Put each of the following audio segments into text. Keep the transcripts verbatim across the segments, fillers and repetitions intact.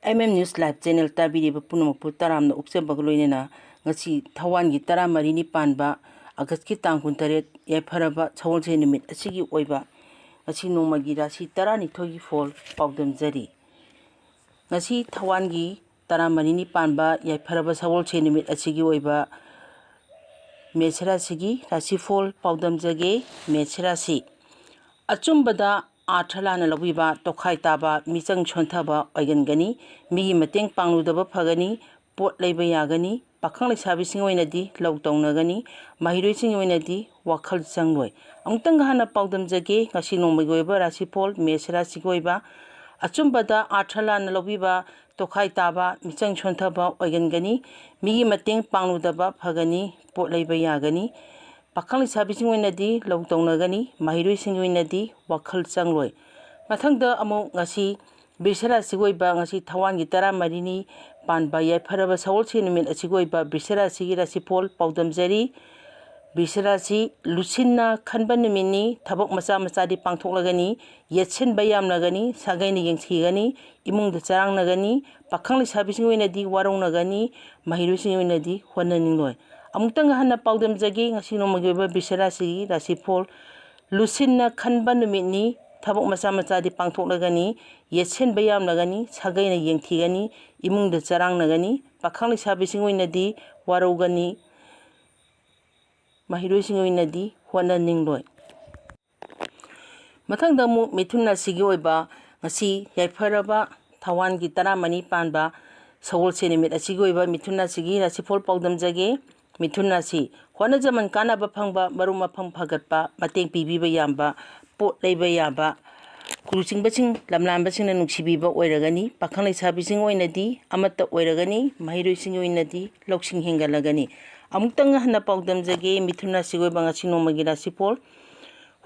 M M news live channel ꯇꯥꯕꯤꯔꯤꯕ ꯄꯨꯝꯅꯃꯛꯄꯨ ꯇꯔꯥꯝꯅ ꯑꯣꯛꯆꯕꯒ ꯂꯣꯏꯅꯅ, ꯉꯁꯤ ꯊꯋꯥꯟꯒꯤ ꯇꯔꯥꯃꯔꯤꯅꯤ ꯄꯥꯟꯕ ꯑꯥꯒꯁꯀꯤ ꯇꯥꯡ ꯀꯨꯟꯇꯔꯦꯠ, ꯌꯥꯏꯐꯔꯕ ꯁꯒꯣꯜꯁꯦꯟ ꯅꯨꯃꯤꯠ ꯑꯁꯤꯒꯤ ꯑꯣꯏꯕ ꯉꯁꯤ ꯅꯣꯡꯃꯒꯤ ꯔꯥꯁꯤ ꯇꯔꯥꯅꯤꯊꯣꯏꯒꯤ ꯐꯣꯜ ꯄꯥꯎꯗꯝꯖꯔꯤ꯫ ꯉꯁꯤ ꯊꯋꯥꯟꯒꯤ ꯇꯔꯥꯃꯔꯤꯅꯤ ꯄꯥꯟꯕ ꯌꯥꯏꯐꯔꯕ ꯁꯒꯣꯜꯁꯦꯟ ꯅꯨꯃꯤꯠ ꯑꯁꯤꯒꯤ ꯑꯣꯏꯕ ꯃꯦꯁ ꯔꯥꯁꯤꯒꯤ ꯔꯥꯁꯤꯐꯣꯜ ꯄꯥꯎꯗꯝꯖꯒꯦ꯫ ꯃꯦꯁ ꯔꯥꯁꯤ꯫ ꯑꯆꯨꯝꯕꯗ ꯑꯥꯔꯊ ꯂꯥꯟꯅ ꯂꯧꯕꯤꯕ, ꯇꯣꯈꯥꯏ ꯇꯥꯕ, ꯃꯤꯆꯪ ꯁꯣꯟꯊꯕ ꯑꯣꯏꯒꯟꯒꯅꯤ꯫ ꯃꯤꯒꯤ ꯃꯇꯦꯡ ꯄꯥꯡꯂꯨꯗꯕ ꯐꯒꯅꯤ꯫ ꯄꯣꯠ ꯂꯩꯕ ꯌꯥꯒꯅꯤ꯫ ꯄꯥꯈꯪ ꯂꯩꯁꯥꯕꯤꯁꯤꯡ ꯑꯣꯏꯅꯗꯤ ꯂꯧ ꯇꯧꯅꯒꯅꯤ꯫ ꯃꯍꯩꯔꯣꯏꯁꯤꯡꯒꯤ ꯑꯣꯏꯅꯗꯤ ꯋꯥꯈꯜ ꯆꯪꯂꯣꯏ꯫ ꯑꯃꯨꯛꯇꯪꯒ ꯍꯟꯅ ꯄꯥꯎꯗꯝꯖꯒꯦ꯫ ꯉꯁꯤ ꯅꯣꯡꯃꯒꯤ ꯑꯣꯏꯕ ꯔꯥꯁꯤꯐꯣꯜ, ꯃꯦꯁ ꯔꯥꯁꯤꯒꯤ ꯑꯣꯏꯕ꯫ ꯑꯆꯨꯝꯕꯗ ꯑꯥꯔꯊ ꯂꯥꯟꯅ ꯂꯧꯕꯤꯕ, ꯇꯣꯈꯥꯏ ꯇꯥꯕ, ꯃꯤꯆꯪ ꯁꯣꯟꯊꯕ ꯑꯣꯏꯒꯟꯒꯅꯤ꯫ ꯃꯤꯒꯤ ꯃꯇꯦꯡ ꯄꯥꯡꯂꯨꯗꯕ ꯐꯒꯅꯤ꯫ ꯄꯣꯠ ꯂꯩꯕ ꯌꯥꯒꯅꯤ꯫ ꯄꯥꯈꯪ ꯂꯩꯁꯥꯕꯤꯁꯤꯡ ꯑꯣꯏꯅꯗꯤ ꯂꯧ ꯇꯧꯅꯒꯅꯤ꯫ ꯃꯍꯩꯔꯣꯏꯁꯤꯡꯒꯤ ꯑꯣꯏꯅꯗꯤ ꯋꯥꯈꯜ ꯆꯪꯂꯣꯏ꯫ ꯃꯊꯪꯗ ꯑꯃꯨꯛ ꯉꯁꯤ ꯕ꯭ꯔꯤꯁ ꯔꯥꯁꯤꯒꯤ ꯑꯣꯏꯕ ꯉꯁꯤ ꯊꯋꯥꯟꯒꯤ ꯇꯔꯥꯃꯔꯤꯅꯤ ꯄꯥꯟꯕ ꯌꯥꯏꯐꯔꯕ ꯁꯒꯣꯜꯁꯦꯟ ꯅꯨꯃꯤꯠ ꯑꯁꯤꯒꯤ ꯑꯣꯏꯕ ꯕ꯭ꯔꯤꯁ ꯔꯥꯁꯤꯒꯤ ꯔꯥꯁꯤꯐꯣꯜ ꯄꯥꯎꯗꯝꯖꯔꯤ꯫ ꯕ꯭ꯔꯤꯁ ꯔꯥꯁꯤ ꯂꯨꯁꯤꯟꯅ ꯈꯟꯕ ꯅꯨꯃꯤꯠꯅꯤ꯫ ꯊꯕꯛ ꯃꯆꯥ ꯃꯆꯥꯗꯤ ꯄꯥꯡꯊꯣꯛꯂꯒꯅꯤ꯫ ꯌꯦꯠꯁꯤꯟꯕ ꯌꯥꯝꯂꯒꯅꯤ꯫ ꯁꯥꯒꯩꯅ ꯌꯦꯡꯊꯤꯒꯅꯤ꯫ ꯏꯃꯨꯡꯗ ꯆꯔꯥꯡꯅꯒꯅꯤ꯫ ꯄꯥꯈꯪ ꯂꯩꯁꯥꯕꯤꯁꯤꯡꯒꯤ ꯑꯣꯏꯅꯗꯤ ꯋꯥꯔꯧꯅꯒꯅꯤ꯫ ꯃꯍꯩꯔꯣꯏꯁꯤꯡꯒꯤ ꯑꯣꯏꯅꯗꯤ ꯍꯣꯠꯅꯅꯤꯡꯂꯣꯏ꯫ ꯑꯃꯨꯛꯇꯪ ꯍꯟꯅ ꯄꯥꯎꯗꯝꯖꯒꯦ꯫ ꯉꯁꯤ ꯅꯣꯡꯃꯒꯤ ꯑꯣꯏꯕ ꯕ꯭ꯔꯤꯁ ꯔꯥꯁꯤꯒꯤ ꯔꯥꯁꯤꯐꯣꯜ ꯂꯨꯁꯤꯟꯅ ꯈꯟꯕ ꯅꯨꯃꯤꯠꯅꯤ꯫ ꯊꯕꯛ ꯃꯆꯥ ꯃꯆꯥꯗꯤ ꯄꯥꯡꯊꯣꯛꯂꯒꯅꯤ꯫ ꯌꯦꯠꯁꯤꯟꯕ ꯌꯥꯝꯂꯒꯅꯤ꯫ ꯁꯥꯒꯩꯅ ꯌꯦꯡꯊꯤꯒꯅꯤ꯫ ꯏꯃꯨꯡꯗ ꯆꯔꯥꯡꯅꯒꯅꯤ꯫ ꯄꯥꯈꯪ ꯂꯩꯁꯥꯕꯤꯁꯤꯡ ꯑꯣꯏꯅꯗꯤ ꯋꯥꯔꯧꯒꯅꯤ꯫ ꯃꯍꯩꯔꯣꯏꯁꯤꯡ ꯑꯣꯏꯅꯗꯤ ꯍꯣꯠꯅꯅꯤꯡꯂꯣꯏ꯫ ꯃꯊꯪꯗ ꯑꯃꯨꯛ ꯃꯤꯊꯨꯟ ꯔꯥꯁꯤꯒꯤ ꯑꯣꯏꯕ ꯉꯁꯤ ꯌꯥꯏꯐꯔꯕ ꯊꯋꯥꯟꯒꯤ ꯇꯔꯥꯃꯔꯤ ꯄꯥꯟꯕ ꯁꯒꯣꯜꯁꯦꯟ ꯅꯨꯃꯤꯠ ꯑꯁꯤꯒꯤ ꯑꯣꯏꯕ ꯃꯤꯊꯨꯟ ꯔꯥꯁꯤꯒꯤ ꯔꯥꯁꯤꯐꯣꯜ ꯄꯥꯎꯗꯝꯖꯒꯦ꯫ ꯃꯤꯊꯨꯟ ꯔꯥꯁꯤ꯫ ꯍꯣꯠꯅꯖꯃꯟ ꯀꯥꯟꯅꯕ ꯐꯪꯕ, ꯃꯔꯨꯞ ꯃꯄꯥꯡ ꯐꯒꯠꯄ, ꯃꯇꯦꯡ ꯄꯤꯕꯤꯕ ꯌꯥꯕ, ꯄꯣꯠ ꯂꯩꯕ ꯌꯥꯕ, ꯂꯨꯆꯤꯡꯕꯁꯤꯡ, ꯂꯝꯂꯥꯟꯕꯁꯤꯡꯅ ꯅꯨꯡꯁꯤꯕꯤꯕ ꯑꯣꯏꯔꯒꯅꯤ꯫ ꯄꯥꯈꯪ ꯂꯩꯁꯥꯕꯤꯁꯤꯡ ꯑꯣꯏꯅꯗꯤ ꯑꯃꯠꯇ ꯑꯣꯏꯔꯒꯅꯤ꯫ ꯃꯍꯩꯔꯣꯏꯁꯤꯡꯒꯤ ꯑꯣꯏꯅꯗꯤ ꯂꯧꯁꯤꯡ ꯍꯦꯟꯒꯠꯂꯒꯅꯤ꯫ ꯑꯃꯨꯛꯇꯪ ꯍꯟꯅ ꯄꯥꯎꯗꯝꯖꯒꯦ, ꯃꯤꯊꯨꯟ ꯔꯥꯁꯤꯒꯤ ꯑꯣꯏꯕ ꯉꯁꯤ ꯅꯣꯡꯃꯒꯤ ꯔꯥꯁꯤꯐꯣꯜ꯫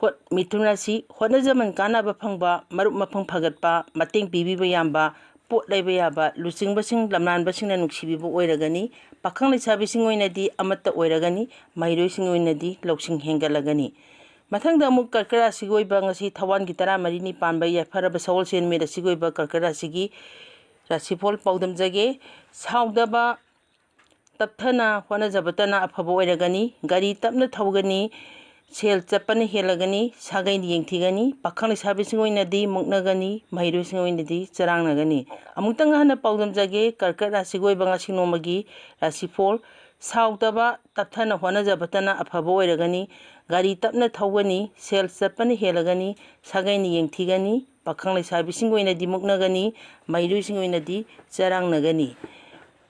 ꯍꯣꯠ-, ꯃꯤꯊꯨꯟ ꯔꯥꯁꯤ꯫ ꯍꯣꯠꯅꯖꯃꯟ ꯀꯥꯟꯅꯕ ꯐꯪꯕ, ꯃꯔꯨꯞ ꯃꯄꯥꯡ ꯐꯒꯠꯄ, ꯃꯇꯦꯡ ꯄꯤꯕꯤꯕ ꯌꯥꯕ, ꯄꯣꯠ ꯂꯩꯕ ꯌꯥꯕ, ꯂꯨꯆꯤꯡꯕꯁꯤꯡ, ꯂꯝꯂꯥꯟꯕꯁꯤꯡꯅ ꯅꯨꯡꯁꯤꯕꯤꯕ ꯑꯣꯏꯔꯒꯅꯤ꯫ ꯄꯥꯈꯪ ꯂꯩꯁꯥꯕꯤꯁꯤꯡ ꯑꯣꯏꯅꯗꯤ ꯑꯃꯠꯇ ꯑꯣꯏꯔꯒꯅꯤ꯫ ꯃꯍꯩꯔꯣꯏꯁꯤꯡ ꯑꯣꯏꯅꯗꯤ ꯂꯧꯁꯤꯡ ꯍꯦꯟꯒꯠꯂꯒꯅꯤ꯫ ꯃꯊꯪꯗ ꯑꯃꯨꯛ ꯀꯔꯀꯠ ꯔꯥꯁꯤꯒꯤ ꯑꯣꯏꯕ ꯉꯁꯤ ꯊꯋꯥꯟꯒꯤ ꯇꯔꯥꯃꯔꯤꯅꯤ ꯄꯥꯟꯕ ꯌꯥꯏꯐꯔꯕ ꯁꯒꯣꯜꯁꯦꯟ ꯅꯨꯃꯤꯠ ꯑꯁꯤꯒꯤ ꯑꯣꯏꯕ ꯀꯔꯀꯠ ꯔꯥꯁꯤꯒꯤ ꯔꯥꯁꯤꯐꯣꯜ ꯄꯥꯎꯗꯝꯖꯒꯦ꯫ ꯁꯥꯎꯗꯕ, ꯇꯞꯊꯅ ꯍꯣꯠꯅꯖꯕꯇꯅ ꯑꯐꯕ ꯑꯣꯏꯔꯒꯅꯤ꯫ ꯒꯥꯔꯤ ꯇꯞꯅ ꯊꯧꯒꯅꯤ꯫ ꯁꯦꯜ ꯆꯠꯄꯅ ꯍꯦꯜꯂꯒꯅꯤ꯫ ꯁꯥꯒꯩꯅ ꯌꯦꯡꯊꯤꯒꯅꯤ꯫ ꯄꯥꯈꯪ ꯂꯩꯁꯥꯕꯤꯁꯤꯡ ꯑꯣꯏꯅꯗꯤ ꯃꯨꯛꯅꯒꯅꯤ꯫ ꯃꯍꯩꯔꯣꯏꯁꯤꯡ ꯑꯣꯏꯅꯗꯤ ꯆꯔꯥꯡꯅꯒꯅꯤ꯫ ꯑꯃꯨꯛꯇꯪ ꯍꯟꯅ ꯄꯥꯎꯗꯝꯖꯒꯦ꯫ ꯀꯔꯀꯠ ꯔꯥꯁꯤꯒꯤ ꯑꯣꯏꯕ ꯉꯁꯤ ꯅꯣꯡꯃꯒꯤ ꯔꯥꯁꯤꯐꯣꯜ: ꯁꯥꯎꯗꯕ, ꯇꯞꯊꯅ ꯍꯣꯠꯅꯖꯕꯇꯅ ꯑꯐꯕ ꯑꯣꯏꯔꯒꯅꯤ꯫ ꯒꯥꯔꯤ ꯇꯞꯅ ꯊꯧꯒꯅꯤ꯫ ꯁꯦꯜ ꯆꯠꯄꯅ ꯍꯦꯜꯂꯒꯅꯤ꯫ ꯁꯥꯒꯩꯅ ꯌꯦꯡꯊꯤꯒꯅꯤ꯫ ꯄꯥꯈꯪ ꯂꯩꯁꯥꯕꯤꯁꯤꯡꯒꯤ ꯑꯣꯏꯅꯗꯤ ꯃꯨꯛꯅꯒꯅꯤ꯫ ꯃꯍꯩꯔꯣꯏꯁꯤꯡꯒꯤ ꯑꯣꯏꯅꯗꯤ ꯆꯔꯥꯡꯅꯒꯅꯤ꯫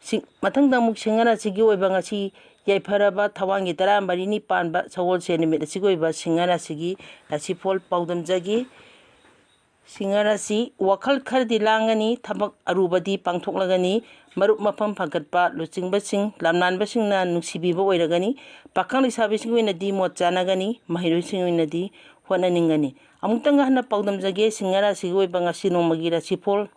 ꯁꯤ-, ꯃꯊꯪꯗ ꯑꯃꯨꯛ ꯁꯤꯡꯍ ꯔꯥꯁꯤꯒꯤ ꯑꯣꯏꯕ ꯉꯁꯤ ꯌꯥꯏꯐꯔꯕ ꯊꯋꯥꯟꯒꯤ ꯇꯔꯥꯃꯔꯤꯅꯤ ꯄꯥꯟꯕ ꯁꯒꯣꯜꯁꯦꯟ ꯅꯨꯃꯤꯠ ꯑꯁꯤꯒꯤ ꯑꯣꯏꯕ ꯁꯤꯡꯍ ꯔꯥꯁꯤꯒꯤ ꯔꯥꯁꯤꯐꯣꯜ ꯄꯥꯎꯗꯝꯖꯒꯦ꯫ ꯁꯤꯡꯍ ꯔꯥꯁꯤ: ꯋꯥꯈꯜ ꯈꯔꯗꯤ ꯂꯥꯡꯒꯅꯤ, ꯊꯕꯛ ꯑꯔꯨꯕꯗꯤ ꯄꯥꯡꯊꯣꯛꯂꯒꯅꯤ, ꯃꯔꯨꯞ ꯃꯄꯥꯡ ꯐꯒꯠꯄ, ꯂꯨꯆꯤꯡꯕꯁꯤꯡ, ꯂꯝꯂꯥꯟꯕꯁꯤꯡꯅ ꯅꯨꯡꯁꯤꯕꯤꯕ ꯑꯣꯏꯔꯒꯅꯤ, ꯄꯥꯈꯪ ꯂꯩꯁꯥꯕꯤꯁꯤꯡꯒꯤ ꯑꯣꯏꯅꯗꯤ ꯃꯣꯠ ꯆꯥꯅꯒꯅꯤ, ꯃꯍꯩꯔꯣꯏꯁꯤꯡꯒꯤ ꯑꯣꯏꯅꯗꯤ ꯍꯣꯠꯅꯅꯤꯡꯒꯅꯤ꯫ ꯑꯃꯨꯛꯇꯪꯒ ꯍꯟꯅ ꯄꯥꯎꯗꯝꯖꯒꯦ, ꯁꯤꯡꯍ ꯔꯥꯁꯤꯒꯤ ꯑꯣꯏꯕ ꯉꯁꯤ ꯅꯣꯡꯃꯒꯤ ꯔꯥꯁꯤꯐꯣꯜ: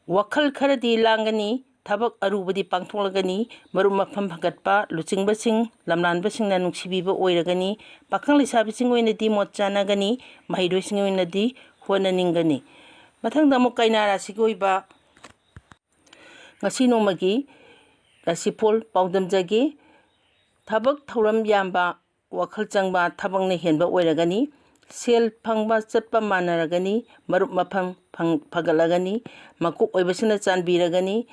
ꯋꯥꯈꯜ ꯈꯔꯗꯤ ꯂꯥꯡꯒꯅꯤ, ꯊꯕꯛ ꯑꯔꯨꯕꯗꯤ ꯄꯥꯡꯊꯣꯛꯂꯒꯅꯤ, ꯃꯔꯨꯞ ꯃꯄꯥꯡ ꯐꯒꯠꯄ, ꯂꯨꯆꯤꯡꯕꯁꯤꯡ, ꯂꯝꯂꯥꯟꯕꯁꯤꯡꯅ ꯅꯨꯡꯁꯤꯕꯤꯕ ꯑꯣꯏꯔꯒꯅꯤ, ꯄꯥꯈꯪ ꯂꯩꯁꯥꯕꯤꯁꯤꯡ ꯑꯣꯏꯅꯗꯤ ꯃꯣꯠ ꯆꯥꯅꯒꯅꯤ, ꯃꯍꯩꯔꯣꯏꯁꯤꯡ ꯑꯣꯏꯅꯗꯤ ꯍꯣꯠꯅꯅꯤꯡꯒꯅꯤ꯫ ꯃꯊꯪꯗ ꯑꯃꯨꯛ ꯀꯩꯅꯥ ꯔꯥꯁꯤꯒꯤ ꯑꯣꯏꯕ ꯉꯁꯤ ꯅꯣꯡꯃꯒꯤ ꯔꯥꯁꯤꯐꯣꯜ ꯄꯥꯎꯗꯝꯖꯒꯦ꯫ ꯊꯕꯛ ꯊꯧꯔꯝ ꯌꯥꯝꯕ, ꯋꯥꯈꯜ ꯆꯪꯕ ꯊꯕꯛꯅ ꯍꯦꯟꯕ ꯑꯣꯏꯔꯒꯅꯤ꯫ ꯁꯦꯜ ꯐꯪꯕ ꯆꯠꯄ ꯃꯥꯟꯅꯔꯒꯅꯤ꯫ ꯃꯔꯨꯞ ꯃꯄꯥꯡ ꯐꯪ-, ꯐꯒꯠꯂꯒꯅꯤ꯫ ꯃꯀꯣꯛ ꯑꯣꯏꯕꯁꯤꯡꯅ ꯆꯥꯟꯕꯤꯔꯒꯅꯤ꯫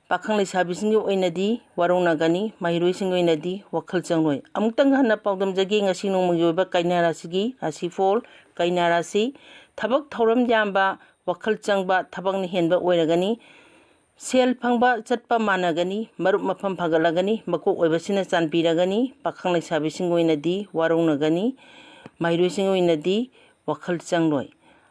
ꯄꯥꯈꯪ ꯂꯩꯁꯥꯕꯤꯁꯤꯡꯒꯤ ꯑꯣꯏꯅꯗꯤ ꯋꯥꯔꯧꯅꯒꯅꯤ꯫ ꯃꯍꯩꯔꯣꯏꯁꯤꯡꯒꯤ ꯑꯣꯏꯅꯗꯤ ꯋꯥꯈꯜ ꯆꯪꯂꯣꯏ꯫ ꯑꯃꯨꯛꯇꯪ ꯍꯟꯅ ꯄꯥꯎꯗꯝꯖꯒꯦ, ꯉꯁꯤ ꯅꯣꯡꯃꯒꯤ ꯑꯣꯏꯕ ꯀꯩꯅꯥ ꯔꯥꯁꯤꯒꯤ ꯔꯥꯁꯤꯐꯣꯜ: ꯀꯩꯅꯥ ꯔꯥꯁꯤ: ꯊꯕꯛ ꯊꯧꯔꯝ ꯌꯥꯝꯕ, ꯋꯥꯈꯜ ꯆꯪꯕ ꯊꯕꯛꯅ ꯍꯦꯟꯕ ꯑꯣꯏꯔꯒꯅꯤ꯫ ꯁꯦꯜ ꯐꯪꯕ ꯆꯠꯄ ꯃꯥꯟꯅꯒꯅꯤ꯫ ꯃꯔꯨꯞ ꯃꯄꯥꯡ ꯐꯒꯠꯂꯒꯅꯤ꯫ ꯃꯀꯣꯛ ꯑꯣꯏꯕꯁꯤꯡꯅ ꯆꯥꯟꯕꯤꯔꯒꯅꯤ꯫ ꯄꯥꯈꯪ ꯂꯩꯁꯥꯕꯤꯁꯤꯡꯒꯤ ꯑꯣꯏꯅꯗꯤ ꯋꯥꯔꯧꯅꯒꯅꯤ꯫ ꯃꯍꯩꯔꯣꯏꯁꯤꯡꯒꯤ ꯑꯣꯏꯅꯗꯤ ꯋꯥꯈꯜ ꯆꯪꯂꯣꯏ꯫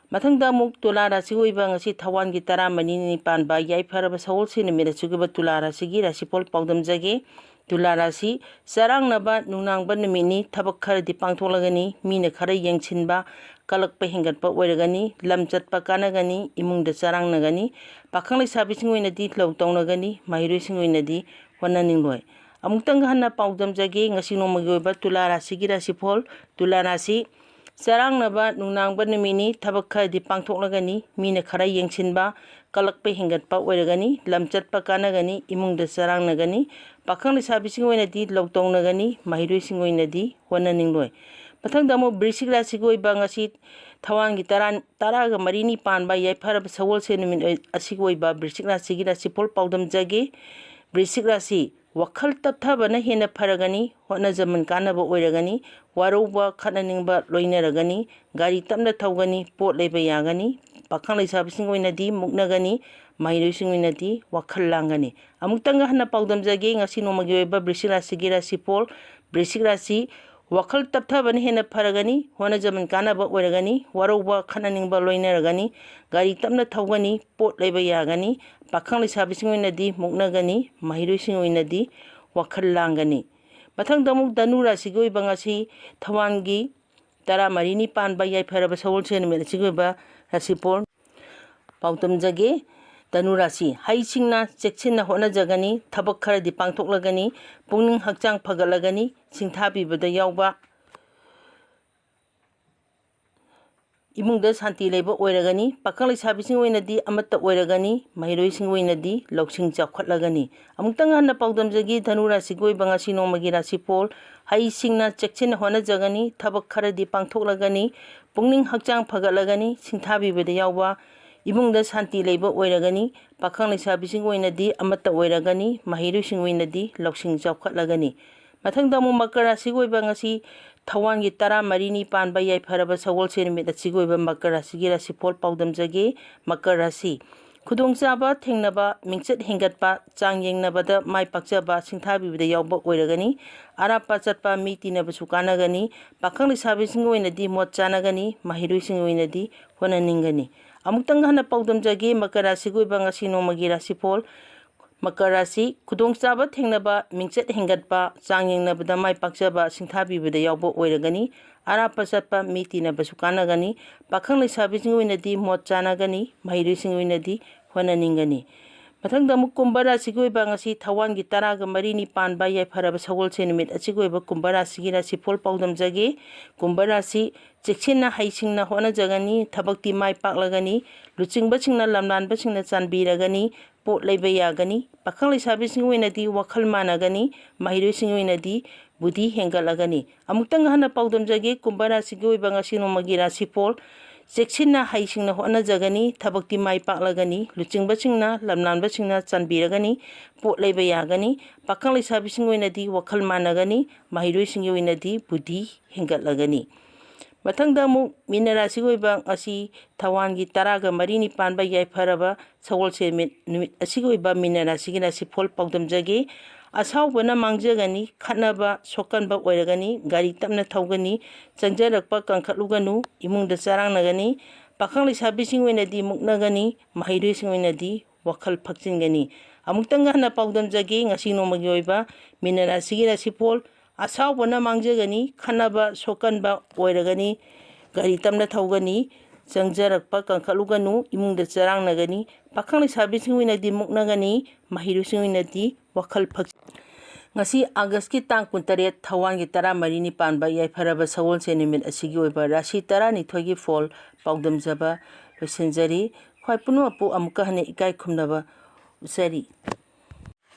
ꯃꯊꯪꯗ ꯑꯃꯨꯛ ꯇꯨꯂꯥ ꯔꯥꯁꯤ ꯑꯣꯏꯕ ꯉꯁꯤ ꯊꯋꯥꯟꯒꯤ ꯇꯔꯥꯃꯔꯤꯅꯤ ꯄꯥꯟꯕ ꯌꯥꯏꯐꯔꯕ ꯁꯒꯣꯜꯁꯦꯟ ꯅꯨꯃꯤꯠ ꯑꯁꯤꯒꯤ ꯑꯣꯏꯕ ꯇꯨꯂꯥ ꯔꯥꯁꯤꯒꯤ ꯔꯥꯁꯤꯐꯣꯜ ꯄꯥꯎꯗꯝꯖꯒꯦ꯫ ꯇꯨꯂꯥ ꯔꯥꯁꯤ: ꯆꯔꯥꯡꯅꯕ ꯅꯨꯡꯅꯥꯡꯕ ꯅꯨꯃꯤꯠꯅꯤ꯫ ꯊꯕꯛ ꯈꯔꯗꯤ ꯄꯥꯡꯊꯣꯛꯂꯒꯅꯤ꯫ ꯃꯤꯅ ꯈꯔ ꯌꯦꯡꯁꯤꯟꯕ, ꯀꯂꯛꯄ ꯍꯦꯟꯒꯠꯄ ꯑꯣꯏꯔꯒꯅꯤ꯫ ꯂꯝ ꯆꯠꯄ ꯀꯥꯟꯅꯒꯅꯤ꯫ ꯏꯃꯨꯡꯗ ꯆꯔꯥꯡꯅꯒꯅꯤ꯫ ꯄꯥꯈꯪ ꯂꯩꯁꯥꯕꯤꯁꯤꯡ ꯑꯣꯏꯅꯗꯤ ꯂꯧ ꯇꯧꯅꯒꯅꯤ꯫ ꯃꯍꯩꯔꯣꯏꯁꯤꯡ ꯑꯣꯏꯅꯗꯤ ꯍꯣꯠꯅꯅꯤꯡꯂꯣꯏ꯫ ꯑꯃꯨꯛꯇꯪꯒ ꯍꯟꯅ ꯄꯥꯎꯗꯝꯖꯒꯦ, ꯉꯁꯤ ꯅꯣꯡꯃꯒꯤ ꯑꯣꯏꯕ ꯇꯨꯂꯥ ꯔꯥꯁꯤꯒꯤ ꯔꯥꯁꯤꯐꯣꯜ꯫ ꯇꯨꯂꯥ ꯔꯥꯁꯤ: ꯆꯔꯥꯡꯅꯕ ꯅꯨꯡꯅꯥꯡꯕ ꯅꯨꯃꯤꯠꯅꯤ꯫ ꯊꯕꯛ ꯈꯔꯗꯤ ꯄꯥꯡꯊꯣꯛꯂꯒꯅꯤ꯫ ꯃꯤꯅ ꯈꯔ ꯌꯦꯡꯁꯤꯟꯕ, ꯀꯜꯂꯛꯄ ꯍꯦꯟꯒꯠꯄ ꯑꯣꯏꯔꯒꯅꯤ꯫ ꯂꯝ ꯆꯠꯄ ꯀꯥꯟꯅꯒꯅꯤ꯫ ꯏꯃꯨꯡꯗ ꯆꯔꯥꯡꯅꯒꯅꯤ꯫ ꯄꯥꯈꯪ ꯂꯩꯁꯥꯕꯤꯁꯤꯡ ꯑꯣꯏꯅꯗꯤ ꯂꯧ ꯇꯧꯅꯒꯅꯤ꯫ ꯃꯍꯩꯔꯣꯏꯁꯤꯡ ꯑꯣꯏꯅꯗꯤ ꯍꯣꯠꯅꯅꯤꯡꯂꯣꯏ꯫ ꯃꯊꯪꯗ ꯑꯃꯨꯛ ꯕ꯭ꯔꯤꯁꯤꯛ ꯔꯥꯁꯤꯒꯤ ꯑꯣꯏꯕ ꯉꯁꯤ ꯊꯋꯥꯟꯒꯤ ꯇꯔꯥ, ꯇꯔꯥꯒ ꯃꯔꯤꯅꯤ ꯄꯥꯟꯕ ꯌꯥꯏꯐꯔꯕ ꯁꯒꯣꯜꯁꯦꯟ ꯅꯨꯃꯤꯠ ꯑꯣꯏ-, ꯑꯁꯤꯒꯤ ꯑꯣꯏꯕ ꯕ꯭ꯔꯤꯁꯤꯛ ꯔꯥꯁꯤꯒꯤ ꯔꯥꯁꯤꯐꯣꯜ ꯄꯥꯎꯗꯝꯖꯒꯦ꯫ ꯕ꯭ꯔꯤꯁꯤꯛ ꯔꯥꯁꯤ, ꯋꯥꯈꯜ ꯇꯞꯊꯕꯅ ꯍꯦꯟꯅ ꯐꯔꯒꯅꯤ꯫ ꯍꯣꯠꯅꯖꯃꯟ ꯀꯥꯟꯅꯕ ꯑꯣꯏꯔꯒꯅꯤ꯫ ꯋꯥꯔꯧꯕ ꯈꯠꯅꯅꯤꯡꯕ ꯂꯣꯏꯅꯔꯒꯅꯤ꯫ ꯒꯥꯔꯤ ꯇꯞꯅ ꯊꯧꯒꯅꯤ꯫ ꯄꯣꯠ ꯂꯩꯕ ꯌꯥꯒꯅꯤ꯫ ꯄꯥꯈꯪ ꯂꯩꯁꯥꯕꯤꯁꯤꯡ ꯑꯣꯏꯅꯗꯤ ꯃꯨꯛꯅꯒꯅꯤ꯫ ꯃꯍꯩꯔꯣꯏꯁꯤꯡ ꯑꯣꯏꯅꯗꯤ ꯋꯥꯈꯜ ꯂꯥꯡꯒꯅꯤ꯫ ꯑꯃꯨꯛꯇꯪꯒ ꯍꯟꯅ ꯄꯥꯎꯗꯝꯖꯒꯦ, ꯉꯁꯤ ꯅꯣꯡꯃꯒꯤ ꯑꯣꯏꯕ ꯕ꯭ꯔꯤꯁꯤꯛ ꯔꯥꯁꯤꯒꯤ ꯔꯥꯁꯤꯐꯣꯜ꯫ ꯕ꯭ꯔꯤꯁꯤꯛ ꯔꯥꯁꯤ, ꯋꯥꯈꯜ ꯇꯞꯊꯕꯅ ꯍꯦꯟꯅ ꯐꯔꯒꯅꯤ꯫ ꯍꯣꯠꯅꯖꯃꯟ ꯀꯥꯟꯅꯕ ꯑꯣꯏꯔꯒꯅꯤ꯫ ꯋꯥꯔꯧꯕ ꯈꯠꯅꯅꯤꯡꯕ ꯂꯣꯏꯅꯔꯒꯅꯤ꯫ ꯒꯥꯔꯤ ꯇꯞꯅ ꯊꯧꯒꯅꯤ꯫ ꯄꯣꯠ ꯂꯩꯕ ꯌꯥꯒꯅꯤ꯫ ꯄꯥꯈꯪ ꯂꯩꯁꯥꯕꯤꯁꯤꯡ ꯑꯣꯏꯅꯗꯤ ꯃꯨꯛꯅꯒꯅꯤ꯫ ꯃꯍꯩꯔꯣꯏꯁꯤꯡ ꯑꯣꯏꯅꯗꯤ ꯋꯥꯈꯜ ꯂꯥꯡꯒꯅꯤ꯫ ꯃꯊꯪꯗ ꯑꯃꯨꯛ ꯙꯅꯨ ꯔꯥꯁꯤꯒꯤ ꯑꯣꯏꯕ ꯉꯁꯤ ꯊꯋꯥꯟꯒꯤ ꯇꯔꯥꯃꯔꯤꯅꯤ ꯄꯥꯟꯕ ꯌꯥꯏꯐꯔꯕ ꯁꯒꯣꯜꯁꯦꯟ ꯅꯨꯃꯤꯠ ꯑꯁꯤꯒꯤ ꯑꯣꯏꯕ ꯔꯥꯁꯤꯐꯣꯜ ꯄꯥꯎꯗꯝꯖꯒꯦ꯫ ꯙꯅꯨ ꯔꯥꯁꯤ, ꯍꯩꯁꯤꯡꯅ ꯆꯦꯛꯁꯤꯟꯅ ꯍꯣꯠꯅꯖꯒꯅꯤ꯫ ꯊꯕꯛ ꯈꯔꯗꯤ ꯄꯥꯡꯊꯣꯛꯂꯒꯅꯤ꯫ ꯄꯨꯛꯅꯤꯡ ꯍꯛꯆꯥꯡ ꯐꯒꯠꯂꯒꯅꯤ꯫ ꯁꯤꯡꯊꯥꯕꯤꯕꯗ ꯌꯥꯎꯕ ꯏꯃꯨꯡꯗ ꯁꯥꯟꯇꯤ ꯂꯩꯕ ꯑꯣꯏꯔꯒꯅꯤ꯫ ꯄꯥꯈꯪ ꯂꯩꯁꯥꯕꯤꯁꯤꯡ ꯑꯣꯏꯅꯗꯤ ꯑꯃꯠꯇ ꯑꯣꯏꯔꯒꯅꯤ꯫ ꯃꯍꯩꯔꯣꯏꯁꯤꯡ ꯑꯣꯏꯅꯗꯤ ꯂꯧꯁꯤꯡ ꯆꯥꯎꯈꯠꯂꯒꯅꯤ꯫ ꯑꯃꯨꯛꯇꯪ ꯍꯟꯅ ꯄꯥꯎꯗꯝꯖꯒꯦ, ꯙꯅꯨ ꯔꯥꯁꯤꯒꯤ ꯑꯣꯏꯕ ꯉꯁꯤ ꯅꯣꯡꯃꯒꯤ ꯔꯥꯁꯤꯐꯣꯜ꯫ ꯍꯩꯁꯤꯡꯅ ꯆꯦꯛꯁꯤꯟꯅ ꯍꯣꯠꯅꯖꯒꯅꯤ꯫ ꯊꯕꯛ ꯈꯔꯗꯤ ꯄꯥꯡꯊꯣꯛꯂꯒꯅꯤ꯫ ꯄꯨꯛꯅꯤꯡ ꯍꯛꯆꯥꯡ ꯐꯒꯠꯂꯒꯅꯤ꯫ ꯁꯤꯡꯊꯥꯕꯤꯕꯗ ꯌꯥꯎꯕ ꯏꯃꯨꯡꯗ ꯁꯥꯟꯇꯤ ꯂꯩꯕ ꯑꯣꯏꯔꯒꯅꯤ꯫ ꯄꯥꯈꯪ ꯂꯩꯁꯥꯕꯤꯁꯤꯡ ꯑꯣꯏꯅꯗꯤ ꯑꯃꯠꯇ ꯑꯣꯏꯔꯒꯅꯤ꯫ ꯃꯍꯩꯔꯣꯏꯁꯤꯡ ꯑꯣꯏꯅꯗꯤ ꯂꯧꯁꯤꯡ ꯆꯥꯎꯈꯠꯂꯒꯅꯤ꯫ ꯃꯊꯪꯗ ꯑꯃꯨꯛ ꯃꯀꯔ ꯔꯥꯁꯤꯒꯤ ꯑꯣꯏꯕ ꯉꯁꯤ ꯊꯋꯥꯟꯒꯤ ꯇꯔꯥꯃꯔꯤꯅꯤ ꯄꯥꯟꯕ ꯌꯥꯏꯐꯔꯕ ꯁꯒꯣꯜꯁꯦꯟ ꯅꯨꯃꯤꯠ ꯑꯁꯤꯒꯤ ꯑꯣꯏꯕ ꯃꯀꯔ ꯔꯥꯁꯤꯒꯤ ꯔꯥꯁꯤꯐꯣꯜ ꯄꯥꯎꯗꯝꯖꯒꯦ꯫ ꯃꯀꯔ ꯔꯥꯁꯤ, ꯈꯨꯗꯣꯡꯆꯥꯕ ꯊꯦꯡꯅꯕ, ꯃꯤꯡꯆꯠ ꯍꯦꯟꯒꯠꯄ, ꯆꯥꯡ ꯌꯦꯡꯅꯕꯗ ꯃꯥꯏ ꯄꯥꯛꯆꯕ, ꯁꯤꯡꯊꯥꯕꯤꯕꯗ ꯌꯥꯎꯕ ꯑꯣꯏꯔꯒꯅꯤ꯫ ꯑꯔꯥꯞꯄ ꯆꯠꯄ, ꯃꯤ ꯇꯤꯟꯅꯕꯁꯨ ꯀꯥꯟꯅꯒꯅꯤ꯫ ꯄꯥꯈꯪ ꯂꯩꯁꯥꯕꯤꯁꯤꯡꯒꯤ ꯑꯣꯏꯅꯗꯤ ꯃꯣꯠ ꯆꯥꯟꯅꯒꯅꯤ꯫ ꯃꯍꯩꯔꯣꯏꯁꯤꯡꯒꯤ ꯑꯣꯏꯅꯗꯤ ꯍꯣꯠꯅꯅꯤꯡꯒꯅꯤ꯫ ꯑꯃꯨꯛꯇꯪ ꯍꯟꯅ ꯄꯥꯎꯗꯝꯖꯒꯦ, ꯃꯀꯔ ꯔꯥꯁꯤꯒꯤ ꯑꯣꯏꯕ ꯉꯁꯤ ꯅꯣꯡꯃꯒꯤ ꯔꯥꯁꯤꯐꯣꯜ꯫ ꯃꯀꯔ ꯔꯥꯁꯤ, ꯈꯨꯗꯣꯡꯆꯥꯕ ꯊꯦꯡꯅꯕ, ꯃꯤꯡꯆꯠ ꯍꯦꯟꯒꯠꯄ, ꯆꯥꯡ ꯌꯦꯡꯅꯕꯗ ꯃꯥꯏ ꯄꯥꯛꯆꯕ, ꯁꯤꯡꯊꯥꯕꯤꯕꯗ ꯌꯥꯎꯕ ꯑꯣꯏꯔꯒꯅꯤ꯫ ꯑꯔꯥꯞꯄ ꯆꯠꯄ, ꯃꯤ ꯇꯤꯟꯅꯕꯁꯨ ꯀꯥꯟꯅꯒꯅꯤ꯫ ꯄꯥꯈꯪ ꯂꯩꯁꯥꯕꯤꯁꯤꯡꯒꯤ ꯑꯣꯏꯅꯗꯤ ꯃꯣꯠ ꯆꯥꯟꯅꯒꯅꯤ꯫ ꯃꯍꯩꯔꯣꯏꯁꯤꯡꯒꯤ ꯑꯣꯏꯅꯗꯤ ꯍꯣꯠꯅꯅꯤꯡꯒꯅꯤ꯫ ꯃꯊꯪꯗ ꯑꯃꯨꯛ ꯀꯨꯝꯚ ꯔꯥꯁꯤꯒꯤ ꯑꯣꯏꯕ ꯉꯁꯤ ꯊꯋꯥꯟꯒꯤ ꯇꯔꯥꯒ ꯃꯔꯤꯅꯤ ꯄꯥꯟꯕ ꯌꯥꯏꯐꯔꯕ ꯁꯒꯣꯜꯁꯦꯟ ꯅꯨꯃꯤꯠ ꯑꯁꯤꯒꯤ ꯑꯣꯏꯕ ꯀꯨꯝꯚ ꯔꯥꯁꯤꯒꯤ ꯔꯥꯁꯤꯐꯣꯜ ꯄꯥꯎꯗꯝꯖꯒꯦ꯫ ꯀꯨꯝꯚ ꯔꯥꯁꯤ ꯆꯦꯛꯁꯤꯟꯅ ꯍꯩꯁꯤꯡꯅ ꯍꯣꯠꯅꯖꯒꯅꯤ, ꯊꯕꯛꯇꯤ ꯃꯥꯏ ꯄꯥꯛꯂꯒꯅꯤ, ꯂꯨꯆꯤꯡꯕꯁꯤꯡꯅ ꯂꯝꯂꯥꯟꯕꯁꯤꯡꯅ ꯆꯥꯟꯕꯤꯔꯒꯅꯤ, ꯄꯣꯠ ꯂꯩꯕ ꯌꯥꯒꯅꯤ꯫ ꯄꯥꯈꯪ ꯂꯩꯁꯥꯕꯤꯁꯤꯡꯒꯤ ꯑꯣꯏꯅꯗꯤ ꯋꯥꯈꯜ ꯃꯥꯟꯅꯒꯅꯤ, ꯃꯍꯩꯔꯣꯏꯁꯤꯡꯒꯤ ꯑꯣꯏꯅꯗꯤ ꯕꯨꯙꯤ ꯍꯦꯟꯒꯠꯂꯒꯅꯤ꯫ ꯑꯃꯨꯛꯇꯪ ꯍꯟꯅ ꯄꯥꯎꯗꯝꯖꯒꯦ, ꯀꯨꯝꯚ ꯔꯥꯁꯤꯒꯤ ꯑꯣꯏꯕ ꯉꯁꯤ ꯅꯣꯡꯃꯒꯤ ꯔꯥꯁꯤꯐꯣꯜ꯫ ꯆꯦꯛꯁꯤꯟꯅ ꯍꯩꯁꯤꯡꯅ ꯍꯣꯠꯅꯖꯒꯅꯤ, ꯊꯕꯛꯇꯤ ꯃꯥꯏ ꯄꯥꯛꯂꯒꯅꯤ, ꯂꯨꯆꯤꯡꯕꯁꯤꯡꯅ ꯂꯝꯂꯥꯟꯕꯁꯤꯡꯅ ꯆꯥꯟꯕꯤꯔꯒꯅꯤ, ꯄꯣꯠ ꯂꯩꯕ ꯌꯥꯒꯅꯤ꯫ ꯄꯥꯈꯪ ꯂꯩꯁꯥꯕꯤꯁꯤꯡꯒꯤ ꯑꯣꯏꯅꯗꯤ ꯋꯥꯈꯜ ꯃꯥꯟꯅꯒꯅꯤ, ꯃꯍꯩꯔꯣꯏꯁꯤꯡꯒꯤ ꯑꯣꯏꯅꯗꯤ ꯕꯨꯙꯤ ꯍꯦꯟꯒꯠꯂꯒꯅꯤ꯫ ꯃꯊꯪꯗ ꯑꯃꯨꯛ ꯃꯤꯅ ꯔꯥꯁꯤꯒꯤ ꯑꯣꯏꯕ ꯉꯁꯤ ꯊꯋꯥꯟꯒꯤ ꯇꯔꯥꯒ ꯃꯔꯤꯅꯤ ꯄꯥꯟꯕ ꯌꯥꯏꯐꯔꯕ ꯁꯒꯣꯜꯁꯦꯟ ꯅꯨꯃꯤꯠ, ꯅꯨꯃꯤꯠ ꯑꯁꯤꯒꯤ ꯑꯣꯏꯕ ꯃꯤꯅ ꯔꯥꯁꯤꯒꯤ ꯔꯥꯁꯤꯐꯣꯜ ꯄꯥꯎꯗꯝꯖꯒꯦ꯫ ꯑꯁꯥꯎꯕꯅ ꯃꯥꯡꯖꯒꯅꯤ, ꯈꯠꯅꯕ ꯁꯣꯛꯀꯟꯕ ꯑꯣꯏꯔꯒꯅꯤ, ꯒꯥꯔꯤ ꯇꯞꯅ ꯊꯧꯒꯅꯤ, ꯆꯪꯖꯔꯛꯄ ꯀꯟꯈꯠꯂꯨꯒꯅꯨ, ꯏꯃꯨꯡꯗ ꯆꯔꯥꯡꯅꯒꯅꯤ, ꯄꯥꯈꯪ ꯂꯩꯁꯥꯕꯤꯁꯤꯡ ꯑꯣꯏꯅꯗꯤ ꯃꯨꯛꯅꯒꯅꯤ, ꯃꯍꯩꯔꯣꯏꯁꯤꯡ ꯑꯣꯏꯅꯗꯤ ꯋꯥꯈꯜ ꯐꯛꯆꯤꯟꯒꯅꯤ꯫ ꯑꯃꯨꯛꯇꯪꯒ ꯍꯟꯅ ꯄꯥꯎꯗꯝꯖꯒꯦ, ꯉꯁꯤ ꯅꯣꯡꯃꯒꯤ ꯑꯣꯏꯕ ꯃꯤꯅ ꯔꯥꯁꯤꯒꯤ ꯔꯥꯁꯤꯐꯣꯜ꯫ ꯑꯁꯥꯎꯕꯅ ꯃꯥꯡꯖꯒꯅꯤ, ꯈꯠꯅꯕ ꯁꯣꯛꯀꯟꯕ ꯑꯣꯏꯔꯒꯅꯤ, ꯒꯥꯔꯤ ꯇꯞꯅ ꯊꯧꯒꯅꯤ, ꯆꯪꯖꯔꯛꯄ ꯀꯟꯈꯠꯂꯨꯒꯅꯨ, ꯏꯃꯨꯡꯗ ꯆꯔꯥꯡꯅꯒꯅꯤ, ꯄꯥꯈꯪ ꯂꯩꯁꯥꯕꯤꯁꯤꯡ ꯑꯣꯏꯅꯗꯤ ꯃꯨꯛꯅꯒꯅꯤ, ꯃꯍꯩꯔꯣꯏꯁꯤꯡ ꯑꯣꯏꯅꯗꯤ ꯋꯥꯈꯜ ꯐꯛ-, ꯉꯁꯤ ꯑꯥꯒꯁꯀꯤ ꯇꯥꯡ ꯀꯨꯟꯇꯔꯦꯠ, ꯊꯋꯥꯟꯒꯤ ꯇꯔꯥꯃꯔꯤꯅꯤ ꯄꯥꯟꯕ ꯌꯥꯏꯐꯔꯕ ꯁꯒꯣꯜꯁꯦꯟ ꯅꯨꯃꯤꯠ ꯑꯁꯤꯒꯤ ꯑꯣꯏꯕ ꯔꯥꯁꯤ ꯇꯔꯥꯅꯤꯊꯣꯏꯒꯤ ꯐꯣꯜ ꯄꯥꯎꯗꯝꯖꯕ ꯂꯣꯏꯁꯤꯟꯖꯔꯤ꯫ ꯈ꯭ꯋꯥꯏ ꯄꯨꯝꯅꯃꯛꯄꯨ ꯑꯃꯨꯛꯀ ꯍꯟꯅ ꯏꯀꯥꯏ ꯈꯨꯝꯅꯕ ꯎꯠꯆꯔꯤ꯫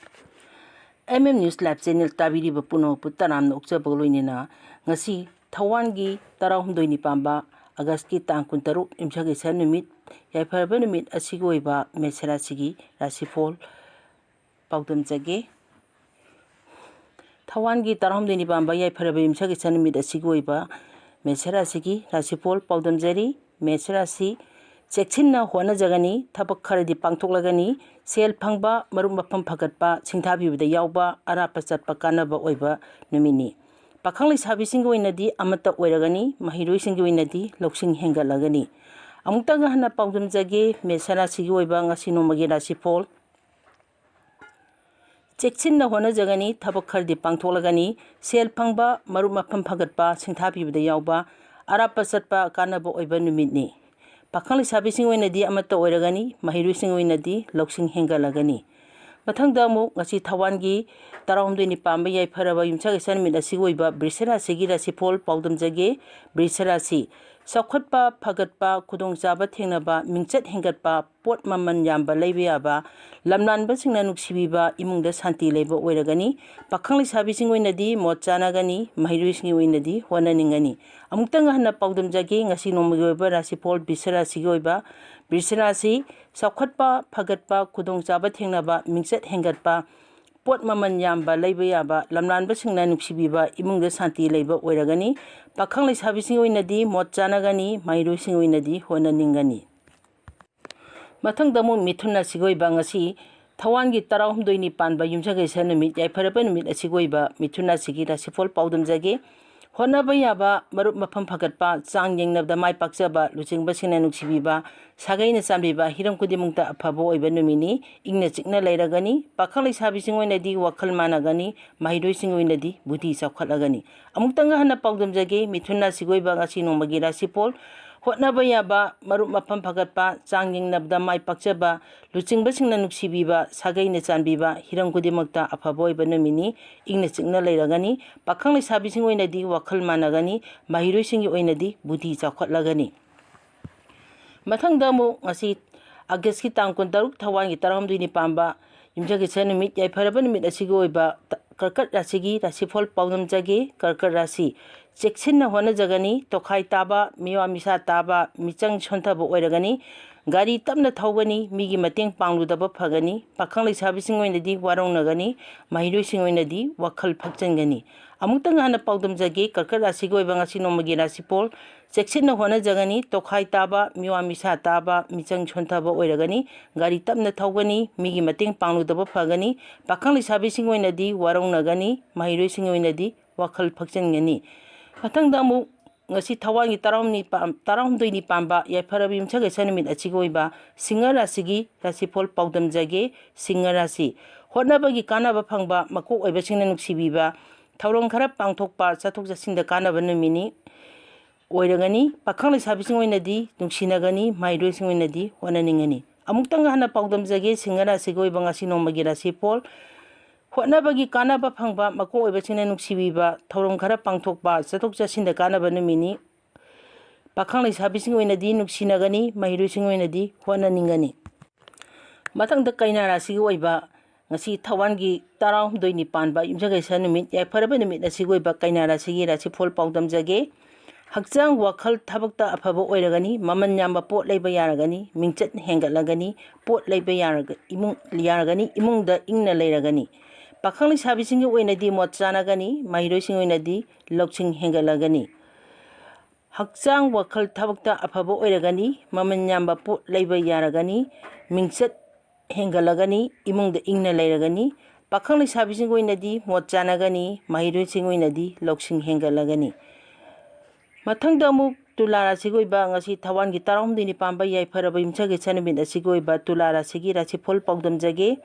M M news live channel ꯇꯥꯕꯤꯔꯤꯕ ꯄꯨꯝꯅꯃꯛꯄꯨ ꯇꯔꯥꯝꯅ ꯑꯣꯛꯆꯕꯒ ꯂꯣꯏꯅꯅ ꯉꯁꯤ ꯊꯋꯥꯟꯒꯤ ꯇꯔꯥꯍꯨꯝꯗꯣꯏꯅꯤ ꯄꯥꯟꯕ ꯑꯥꯒꯁꯀꯤ ꯇꯥꯡ ꯀꯨꯟꯇꯔꯨꯛ ꯌꯨꯝꯁꯀꯩꯁ ꯅꯨꯃꯤꯠ, ꯌꯥꯏꯐꯔꯕ ꯅꯨꯃꯤꯠ ꯑꯁꯤꯒꯤ ꯑꯣꯏꯕ ꯃꯦꯁ ꯔꯥꯁꯤꯒꯤ ꯔꯥꯁꯤꯐꯣꯜ ꯄꯥꯎꯗꯝꯖꯒꯦ꯫ ꯊꯋꯥꯟꯒꯤ ꯇꯔꯥꯍꯨꯝꯗꯣꯏꯅꯤ ꯄꯥꯟꯕ ꯌꯥꯏꯐꯔꯕ ꯌꯨꯝꯁꯀꯩꯁ ꯅꯨꯃꯤꯠ ꯑꯁꯤꯒꯤ ꯑꯣꯏꯕ ꯃꯦꯁ ꯔꯥꯁꯤꯒꯤ ꯔꯥꯁꯤꯐꯣꯜ ꯄꯥꯎꯗꯝꯖꯔꯤ꯫ ꯃꯦꯁ ꯔꯥꯁꯤ ꯆꯦꯛꯁꯤꯟꯅ ꯍꯣꯠꯅꯖꯒꯅꯤ, ꯊꯕꯛ ꯈꯔꯗꯤ ꯄꯥꯡꯊꯣꯛꯂꯒꯅꯤ, ꯁꯦꯜ ꯐꯪꯕ, ꯃꯔꯨꯞ ꯃꯄꯥꯡ ꯐꯒꯠꯄ, ꯁꯤꯡꯊꯥꯕꯤꯕꯗ ꯌꯥꯎꯕ, ꯑꯔꯥꯞꯄ ꯆꯠꯄ ꯀꯥꯟꯅꯕ ꯑꯣꯏꯕ ꯅꯨꯃꯤꯠꯅꯤ꯫ ꯄꯥꯈꯪ ꯂꯩꯁꯥꯕꯤꯁꯤꯡꯒꯤ ꯑꯣꯏꯅꯗꯤ ꯑꯃꯠꯇ ꯑꯣꯏꯔꯒꯅꯤ, ꯃꯍꯩꯔꯣꯏꯁꯤꯡꯒꯤ ꯑꯣꯏꯅꯗꯤ ꯂꯧꯁꯤꯡ ꯍꯦꯟꯒꯠꯂꯒꯅꯤ꯫ ꯑꯃꯨꯛꯇꯪꯒ ꯍꯟꯅ ꯄꯥꯎꯗꯝꯖꯒꯦ, ꯃꯦꯁ ꯔꯥꯁꯤꯒꯤ ꯑꯣꯏꯕ ꯉꯁꯤ ꯅꯣꯡꯃꯒꯤ ꯔꯥꯁꯤꯐꯣꯜ꯫ ꯆꯦꯛꯁꯤꯟꯅ ꯍꯣꯠꯅꯖꯒꯅꯤ, ꯊꯕꯛ ꯈꯔꯗꯤ ꯄꯥꯡꯊꯣꯛꯂꯒꯅꯤ, ꯁꯦꯜ ꯐꯪꯕ, ꯃꯔꯨꯞ ꯃꯄꯥꯡ ꯐꯒꯠꯄ, ꯁꯤꯡꯊꯥꯕꯤꯕꯗ ꯌꯥꯎꯕ, ꯑꯔꯥꯞꯄ ꯆꯠꯄ ꯀꯥꯟꯅꯕ ꯑꯣꯏꯕ ꯅꯨꯃꯤꯠꯅꯤ꯫ ꯄꯥꯈꯪ ꯂꯩꯁꯥꯕꯤꯁꯤꯡ ꯑꯣꯏꯅꯗꯤ ꯑꯃꯠꯇ ꯑꯣꯏꯔꯒꯅꯤ, ꯃꯍꯩꯔꯣꯏꯁꯤꯡ ꯑꯣꯏꯅꯗꯤ ꯂꯧꯁꯤꯡ ꯍꯦꯟꯒꯠꯂꯒꯅꯤ꯫ ꯃꯊꯪꯗ ꯑꯃꯨꯛ ꯉꯁꯤ ꯊꯋꯥꯟꯒꯤ ꯇꯔꯥꯍꯨꯝꯗꯣꯏꯅꯤ ꯄꯥꯟꯕ ꯌꯥꯏꯐꯔꯕ ꯌꯨꯝꯁꯀꯩꯁ ꯅꯨꯃꯤꯠ ꯑꯁꯤꯒꯤ ꯑꯣꯏꯕ ꯕ꯭ꯔꯤꯁ ꯔꯥꯁꯤꯒꯤ ꯔꯥꯁꯤꯐꯣꯜ ꯄꯥꯎꯗꯝꯖꯒꯦ꯫ ꯕ꯭ꯔꯤꯁ ꯔꯥꯁꯤ: ꯆꯥꯎꯈꯠꯄ, ꯐꯒꯠꯄ, ꯈꯨꯗꯣꯡꯆꯥꯕ ꯊꯦꯡꯅꯕ, ꯃꯤꯡꯆꯠ ꯍꯦꯟꯒꯠꯄ, ꯄꯣꯠ ꯃꯃꯜ ꯌꯥꯝꯕ ꯂꯩꯕ ꯌꯥꯕ, ꯂꯝꯂꯥꯟꯕꯁꯤꯡꯅ ꯅꯨꯡꯁꯤꯕꯤꯕ, ꯏꯃꯨꯡꯗ ꯁꯥꯟꯇꯤ ꯂꯩꯕ ꯑꯣꯏꯔꯒꯅꯤ꯫ ꯄꯥꯈꯪ ꯂꯩꯁꯥꯕꯤꯁꯤꯡꯒꯤ ꯑꯣꯏꯅꯗꯤ ꯃꯣꯠ ꯆꯥꯅꯒꯅꯤ, ꯃꯍꯩꯔꯣꯏꯁꯤꯡꯒꯤ ꯑꯣꯏꯅꯗꯤ ꯍꯣꯠꯅꯅꯤꯡꯒꯅꯤ꯫ ꯑꯃꯨꯛꯇꯪ ꯍꯟꯅ ꯄꯥꯎꯗꯝꯖꯒꯦ, ꯉꯁꯤ ꯅꯣꯡꯃꯒꯤ ꯑꯣꯏꯕ ꯔꯥꯁꯤꯐꯣꯜ ꯕ꯭ꯔꯤꯁ ꯔꯥꯁꯤꯒꯤ ꯑꯣꯏꯕ꯫ ꯕ꯭ꯔꯤꯁ ꯔꯥꯁꯤ: ꯆꯥꯎꯈꯠꯄ, ꯐꯒꯠꯄ, ꯈꯨꯗꯣꯡꯆꯥꯕ ꯊꯦꯡꯅꯕ, ꯃꯤꯡꯆꯠ ꯍꯦꯟꯒꯠꯄ, ꯄꯣꯠ ꯃꯃꯜ ꯌꯥꯝꯕ ꯂꯩꯕ ꯌꯥꯕ, ꯂꯝꯂꯥꯟꯕꯁꯤꯡꯅ ꯅꯨꯡꯁꯤꯕꯤꯕ, ꯏꯃꯨꯡꯗ ꯁꯥꯟꯇꯤ ꯂꯩꯕ ꯑꯣꯏꯔꯒꯅꯤ꯫ ꯄꯥꯈꯪ ꯂꯩꯁꯥꯕꯤꯁꯤꯡꯒꯤ ꯑꯣꯏꯅꯗꯤ ꯃꯣꯠ ꯆꯥꯅꯒꯅꯤ, ꯃꯍꯩꯔꯣꯏꯁꯤꯡꯒꯤ ꯑꯣꯏꯅꯗꯤ ꯍꯣꯠꯅꯅꯤꯡꯒꯅꯤ꯫ ꯃꯊꯪꯗ ꯑꯃꯨꯛ ꯃꯤꯊꯨꯟ ꯔꯥꯁꯤꯒꯤ ꯑꯣꯏꯕ ꯉꯁꯤ ꯊꯋꯥꯟꯒꯤ ꯇꯔꯥꯍꯨꯝꯗꯣꯏꯅꯤ ꯄꯥꯟꯕ ꯌꯨꯝꯁꯀꯩꯁ ꯅꯨꯃꯤꯠ ꯌꯥꯏꯐꯔꯕ ꯅꯨꯃꯤꯠ ꯑꯁꯤꯒꯤ ꯑꯣꯏꯕ ꯃꯤꯊꯨꯟ ꯔꯥꯁꯤꯒꯤ ꯔꯥꯁꯤꯐꯣꯜ ꯄꯥꯎꯗꯝꯖꯒꯦ꯫ ꯍꯣꯠꯅꯕ ꯌꯥꯕ, ꯃꯔꯨꯞ ꯃꯄꯥꯡ ꯐꯒꯠꯄ, ꯆꯥꯡ ꯌꯦꯡꯅꯕꯗ ꯃꯥꯏ ꯄꯥꯛꯆꯕ, ꯂꯨꯆꯤꯡꯕꯁꯤꯡꯅ ꯅꯨꯡꯁꯤꯕꯤꯕ, ꯁꯥꯒꯩꯅ ꯆꯥꯟꯕꯤꯕ, ꯍꯤꯔꯝ ꯈꯨꯗꯤꯡꯃꯛꯇ ꯑꯐꯕ ꯑꯣꯏꯕ ꯅꯨꯃꯤꯠꯅꯤ꯫ ꯏꯪꯅ ꯆꯤꯛꯅ ꯂꯩꯔꯒꯅꯤ꯫ ꯄꯥꯈꯪ ꯂꯩꯁꯥꯕꯤꯁꯤꯡ ꯑꯣꯏꯅꯗꯤ ꯋꯥꯈꯜ ꯃꯥꯟꯅꯒꯅꯤ, ꯃꯍꯩꯔꯣꯏꯁꯤꯡ ꯑꯣꯏꯅꯗꯤ ꯕꯨꯙꯤ ꯆꯥꯎꯈꯠꯂꯒꯅꯤ꯫ ꯑꯃꯨꯛꯇꯪꯒ ꯍꯟꯅ ꯄꯥꯎꯗꯝꯖꯒꯦ, ꯃꯤꯊꯨꯟ ꯔꯥꯁꯤꯒꯤ ꯑꯣꯏꯕ ꯉꯁꯤ ꯅꯣꯡꯃꯒꯤ ꯔꯥꯁꯤꯐꯣꯜ: ꯍꯣꯠꯅꯕ ꯌꯥꯕ, ꯃꯔꯨꯞ ꯃꯄꯥꯡ ꯐꯒꯠꯄ, ꯆꯥꯡ ꯌꯦꯡꯅꯕꯗ ꯃꯥꯏ ꯄꯥꯛꯆꯕ, ꯂꯨꯆꯤꯡꯕꯁꯤꯡꯅ ꯅꯨꯡꯁꯤꯕꯤꯕ, ꯁꯥꯒꯩꯅ ꯆꯥꯟꯕꯤꯕ, ꯍꯤꯔꯝ ꯈꯨꯗꯤꯡꯃꯛꯇ ꯑꯐꯕ ꯑꯣꯏꯕ ꯅꯨꯃꯤꯠꯅꯤ꯫ ꯏꯪꯅ ꯆꯤꯛꯅ ꯂꯩꯔꯒꯅꯤ꯫ ꯄꯥꯈꯪ ꯂꯩꯁꯥꯕꯤꯁꯤꯡ ꯑꯣꯏꯅꯗꯤ ꯋꯥꯈꯜ ꯃꯥꯟꯅꯒꯅꯤ, ꯃꯍꯩꯔꯣꯏꯁꯤꯡꯒꯤ ꯑꯣꯏꯅꯗꯤ ꯕꯨꯙꯤ ꯆꯥꯎꯈꯠꯂꯒꯅꯤ꯫ ꯃꯊꯪꯗ ꯑꯃꯨꯛ ꯉꯁꯤ ꯑꯥꯒꯁꯀꯤ ꯇꯥꯡ ꯀꯨꯟꯇꯔꯨꯛ, ꯊꯋꯥꯟꯒꯤ ꯇꯔꯥꯍꯨꯝꯗꯣꯏꯅꯤ ꯄꯥꯟꯕ ꯌꯨꯝꯁꯀꯩꯁ ꯅꯨꯃꯤꯠ ꯌꯥꯏꯐꯔꯕ ꯅꯨꯃꯤꯠ ꯑꯁꯤꯒꯤ ꯑꯣꯏꯕ ꯀꯔꯀꯠ ꯔꯥꯁꯤꯒꯤ ꯔꯥꯁꯤꯐꯣꯜ ꯄꯥꯎꯗꯝꯖꯒꯦ꯫ ꯀꯔꯀꯠ ꯔꯥꯁꯤ: ꯆꯦꯛꯁꯤꯟꯅ ꯍꯣꯠꯅꯖꯒꯅꯤ꯫ ꯇꯣꯈꯥꯏ ꯇꯥꯕ, ꯃꯤꯋꯥ ꯃꯤꯁꯥ ꯇꯥꯕ, ꯃꯤꯆꯪ ꯁꯣꯟꯊꯕ ꯑꯣꯏꯔꯒꯅꯤ꯫ ꯒꯥꯔꯤ ꯇꯞꯅ ꯊꯧꯒꯅꯤ꯫ ꯃꯤꯒꯤ ꯃꯇꯦꯡ ꯄꯥꯡꯂꯨꯗꯕ ꯐꯒꯅꯤ꯫ ꯄꯥꯈꯪ ꯂꯩꯁꯥꯕꯤꯁꯤꯡ ꯑꯣꯏꯅꯗꯤ ꯋꯥꯔꯧꯅꯒꯅꯤ꯫ ꯃꯍꯩꯔꯣꯏꯁꯤꯡ ꯑꯣꯏꯅꯗꯤ ꯋꯥꯈꯜ ꯐꯛꯆꯟꯒꯅꯤ꯫ ꯑꯃꯨꯛꯇꯪ ꯍꯟꯅ ꯄꯥꯎꯗꯝꯖꯒꯦ, ꯀꯔꯀꯠ ꯔꯥꯁꯤꯒꯤ ꯑꯣꯏꯕ ꯉꯁꯤ ꯅꯣꯡꯃꯒꯤ ꯔꯥꯁꯤꯐꯣꯜ: ꯆꯦꯛꯁꯤꯟꯅ ꯍꯣꯠꯅꯖꯒꯅꯤ꯫ ꯇꯣꯈꯥꯏ ꯇꯥꯕ, ꯃꯤꯋꯥ ꯃꯤꯁꯥ ꯇꯥꯕ, ꯃꯤꯆꯪ ꯁꯣꯟꯊꯕ ꯑꯣꯏꯔꯒꯅꯤ꯫ ꯒꯥꯔꯤ ꯇꯞꯅ ꯊꯧꯒꯅꯤ꯫ ꯃꯤꯒꯤ ꯃꯇꯦꯡ ꯄꯥꯡꯂꯨꯗꯕ ꯐꯒꯅꯤ꯫ ꯄꯥꯈꯪ ꯂꯩꯁꯥꯕꯤꯁꯤꯡ ꯑꯣꯏꯅꯗꯤ ꯋꯥꯔꯧꯅꯒꯅꯤ꯫ ꯃꯍꯩꯔꯣꯏꯁꯤꯡ ꯑꯣꯏꯅꯗꯤ ꯋꯥꯈꯜ ꯐꯛꯆꯟꯒꯅꯤ꯫ ꯃꯊꯪꯗ ꯑꯃꯨꯛ ꯉꯁꯤ ꯊꯋꯥꯟꯒꯤ ꯇꯔꯥꯍꯨꯝꯅꯤ ꯄꯥꯝ-, ꯇꯔꯥꯍꯨꯝꯗꯣꯏꯅꯤ ꯄꯥꯟꯕ ꯌꯥꯏꯐꯔꯕ ꯌꯨꯝꯁꯀꯩꯁ ꯅꯨꯃꯤꯠ ꯑꯁꯤꯒꯤ ꯑꯣꯏꯕ ꯁꯤꯡꯍ ꯔꯥꯁꯤꯒꯤ ꯔꯥꯁꯤꯐꯣꯜ ꯄꯥꯎꯗꯝꯖꯒꯦ꯫ ꯁꯤꯡꯍ ꯔꯥꯁꯤ: ꯍꯣꯠꯅꯕꯒꯤ ꯀꯥꯟꯅꯕ ꯐꯪꯕ, ꯃꯀꯣꯛ ꯑꯣꯏꯕꯁꯤꯡꯅ ꯅꯨꯡꯁꯤꯕꯤꯕ, ꯊꯧꯔꯝ ꯈꯔ ꯄꯥꯡꯊꯣꯛꯄ, ꯆꯠꯊꯣꯛ ꯆꯠꯁꯤꯟꯗ ꯀꯥꯟꯅꯕ ꯅꯨꯃꯤꯠꯅꯤ꯫ ꯑꯣꯏꯔꯒꯅꯤ꯫ ꯄꯥꯈꯪ ꯂꯩꯁꯥꯕꯤꯁꯤꯡ ꯑꯣꯏꯅꯗꯤ ꯅꯨꯡꯁꯤꯅꯒꯅꯤ, ꯃꯍꯩꯔꯣꯏꯁꯤꯡ ꯑꯣꯏꯅꯗꯤ ꯍꯣꯠꯅꯅꯤꯡꯒꯅꯤ꯫ ꯑꯃꯨꯛꯇꯪꯒ ꯍꯟꯅ ꯄꯥꯎꯗꯝꯖꯒꯦ ꯁꯤꯡꯍ ꯔꯥꯁꯤꯒꯤ ꯑꯣꯏꯕ ꯉꯁꯤ ꯅꯣꯡꯃꯒꯤ ꯔꯥꯁꯤꯐꯣꯜ꯫ ꯍꯣꯠꯅꯕꯒꯤ ꯀꯥꯟꯅꯕ ꯐꯪꯕ, ꯃꯀꯣꯛ ꯑꯣꯏꯕꯁꯤꯡꯅ ꯅꯨꯡꯁꯤꯕꯤꯕ, ꯊꯧꯔꯝ ꯈꯔ ꯄꯥꯡꯊꯣꯛꯄ, ꯆꯠꯊꯣꯛ ꯆꯠꯁꯤꯟꯗ ꯀꯥꯟꯅꯕ ꯅꯨꯃꯤꯠꯅꯤ꯫ ꯄꯥꯈꯪ ꯂꯩꯁꯥꯕꯤꯁꯤꯡ ꯑꯣꯏꯅꯗꯤ ꯅꯨꯡꯁꯤꯅꯒꯅꯤ, ꯃꯍꯩꯔꯣꯏꯁꯤꯡ ꯑꯣꯏꯅꯗꯤ ꯍꯣꯠꯅꯅꯤꯡꯒꯅꯤ꯫ ꯃꯊꯪꯗ ꯀꯩꯅꯥ ꯔꯥꯁꯤꯒꯤ ꯑꯣꯏꯕ ꯉꯁꯤ ꯊꯧꯋꯥꯟꯒꯤ ꯇꯔꯥꯍꯨꯝꯗꯣꯏꯅꯤ ꯄꯥꯟꯕ ꯌꯨꯝꯁꯀꯩꯁ ꯅꯨꯃꯤꯠ, ꯌꯥꯏꯐꯔꯕ ꯅꯨꯃꯤꯠ ꯑꯁꯤꯒꯤ ꯑꯣꯏꯕ ꯀꯩꯅꯥ ꯔꯥꯁꯤꯒꯤ ꯔꯥꯁꯤꯐꯣꯜ ꯄꯥꯎꯗꯝꯖꯒꯦ꯫ ꯍꯛꯆꯥꯡ, ꯋꯥꯈꯜ, ꯊꯕꯛꯇ ꯑꯐꯕ ꯑꯣꯏꯔꯒꯅꯤ, ꯃꯃꯜ ꯌꯥꯝꯕ ꯄꯣꯠ ꯂꯩꯕ ꯌꯥꯔꯒꯅꯤ, ꯃꯤꯡꯆꯠ ꯍꯦꯟꯒꯠꯂꯒꯅꯤ, ꯄꯣꯠ ꯂꯩꯕ ꯌꯥꯔꯒ-, ꯏꯃꯨꯡ ꯌꯥꯔꯒꯅꯤ, ꯏꯃꯨꯡꯗ ꯏꯪꯅ ꯂꯩꯔꯒꯅꯤ꯫ ꯄꯥꯈꯪ ꯂꯩꯁꯥꯕꯤꯁꯤꯡꯒꯤ ꯑꯣꯏꯅꯗꯤ ꯃꯣꯠ ꯆꯥꯅꯒꯅꯤ, ꯃꯍꯩꯔꯣꯏꯁꯤꯡ ꯑꯣꯏꯅꯗꯤ ꯂꯧꯁꯤꯡ ꯍꯦꯟꯒꯠꯂꯒꯅꯤ꯫ ꯍꯛꯆꯥꯡ, ꯋꯥꯈꯜ, ꯊꯕꯛꯇ ꯑꯐꯕ ꯑꯣꯏꯔꯒꯅꯤ, ꯃꯃꯜ ꯌꯥꯝꯕ ꯄꯣꯠ ꯂꯩꯕ ꯌꯥꯔꯒꯅꯤ, ꯃꯤꯡꯆꯠ ꯍꯦꯟꯒꯠꯂꯒꯅꯤ, ꯏꯃꯨꯡꯗ ꯏꯪꯅ ꯂꯩꯔꯒꯅꯤ꯫ ꯄꯥꯈꯪ ꯂꯩꯁꯥꯕꯤꯁꯤꯡꯒꯤ ꯑꯣꯏꯅꯗꯤ ꯃꯣꯠ ꯆꯥꯅꯒꯅꯤ, ꯃꯍꯩꯔꯣꯏꯁꯤꯡꯒꯤ ꯑꯣꯏꯅꯗꯤ ꯂꯧꯁꯤꯡ ꯍꯦꯟꯒꯠꯂꯒꯅꯤ꯫ ꯃꯊꯪꯗ ꯑꯃꯨꯛ ꯇꯨꯂꯥ ꯔꯥꯁꯤꯒꯤ ꯑꯣꯏꯕ ꯉꯁꯤ ꯊꯧꯋꯥꯟꯒꯤ ꯇꯔꯥꯍꯨꯝꯗꯣꯏꯅꯤ ꯄꯥꯟꯕ ꯌꯥꯏꯐꯔꯕ ꯌꯨꯝꯁꯀꯩꯁ ꯅꯨꯃꯤꯠ ꯑꯁꯤꯒꯤ ꯑꯣꯏꯕ ꯇꯨꯂꯥ ꯔꯥꯁꯤꯒꯤ ꯔꯥꯁꯤꯐꯣꯜ ꯄꯥꯎꯗꯝꯖꯒꯦ꯫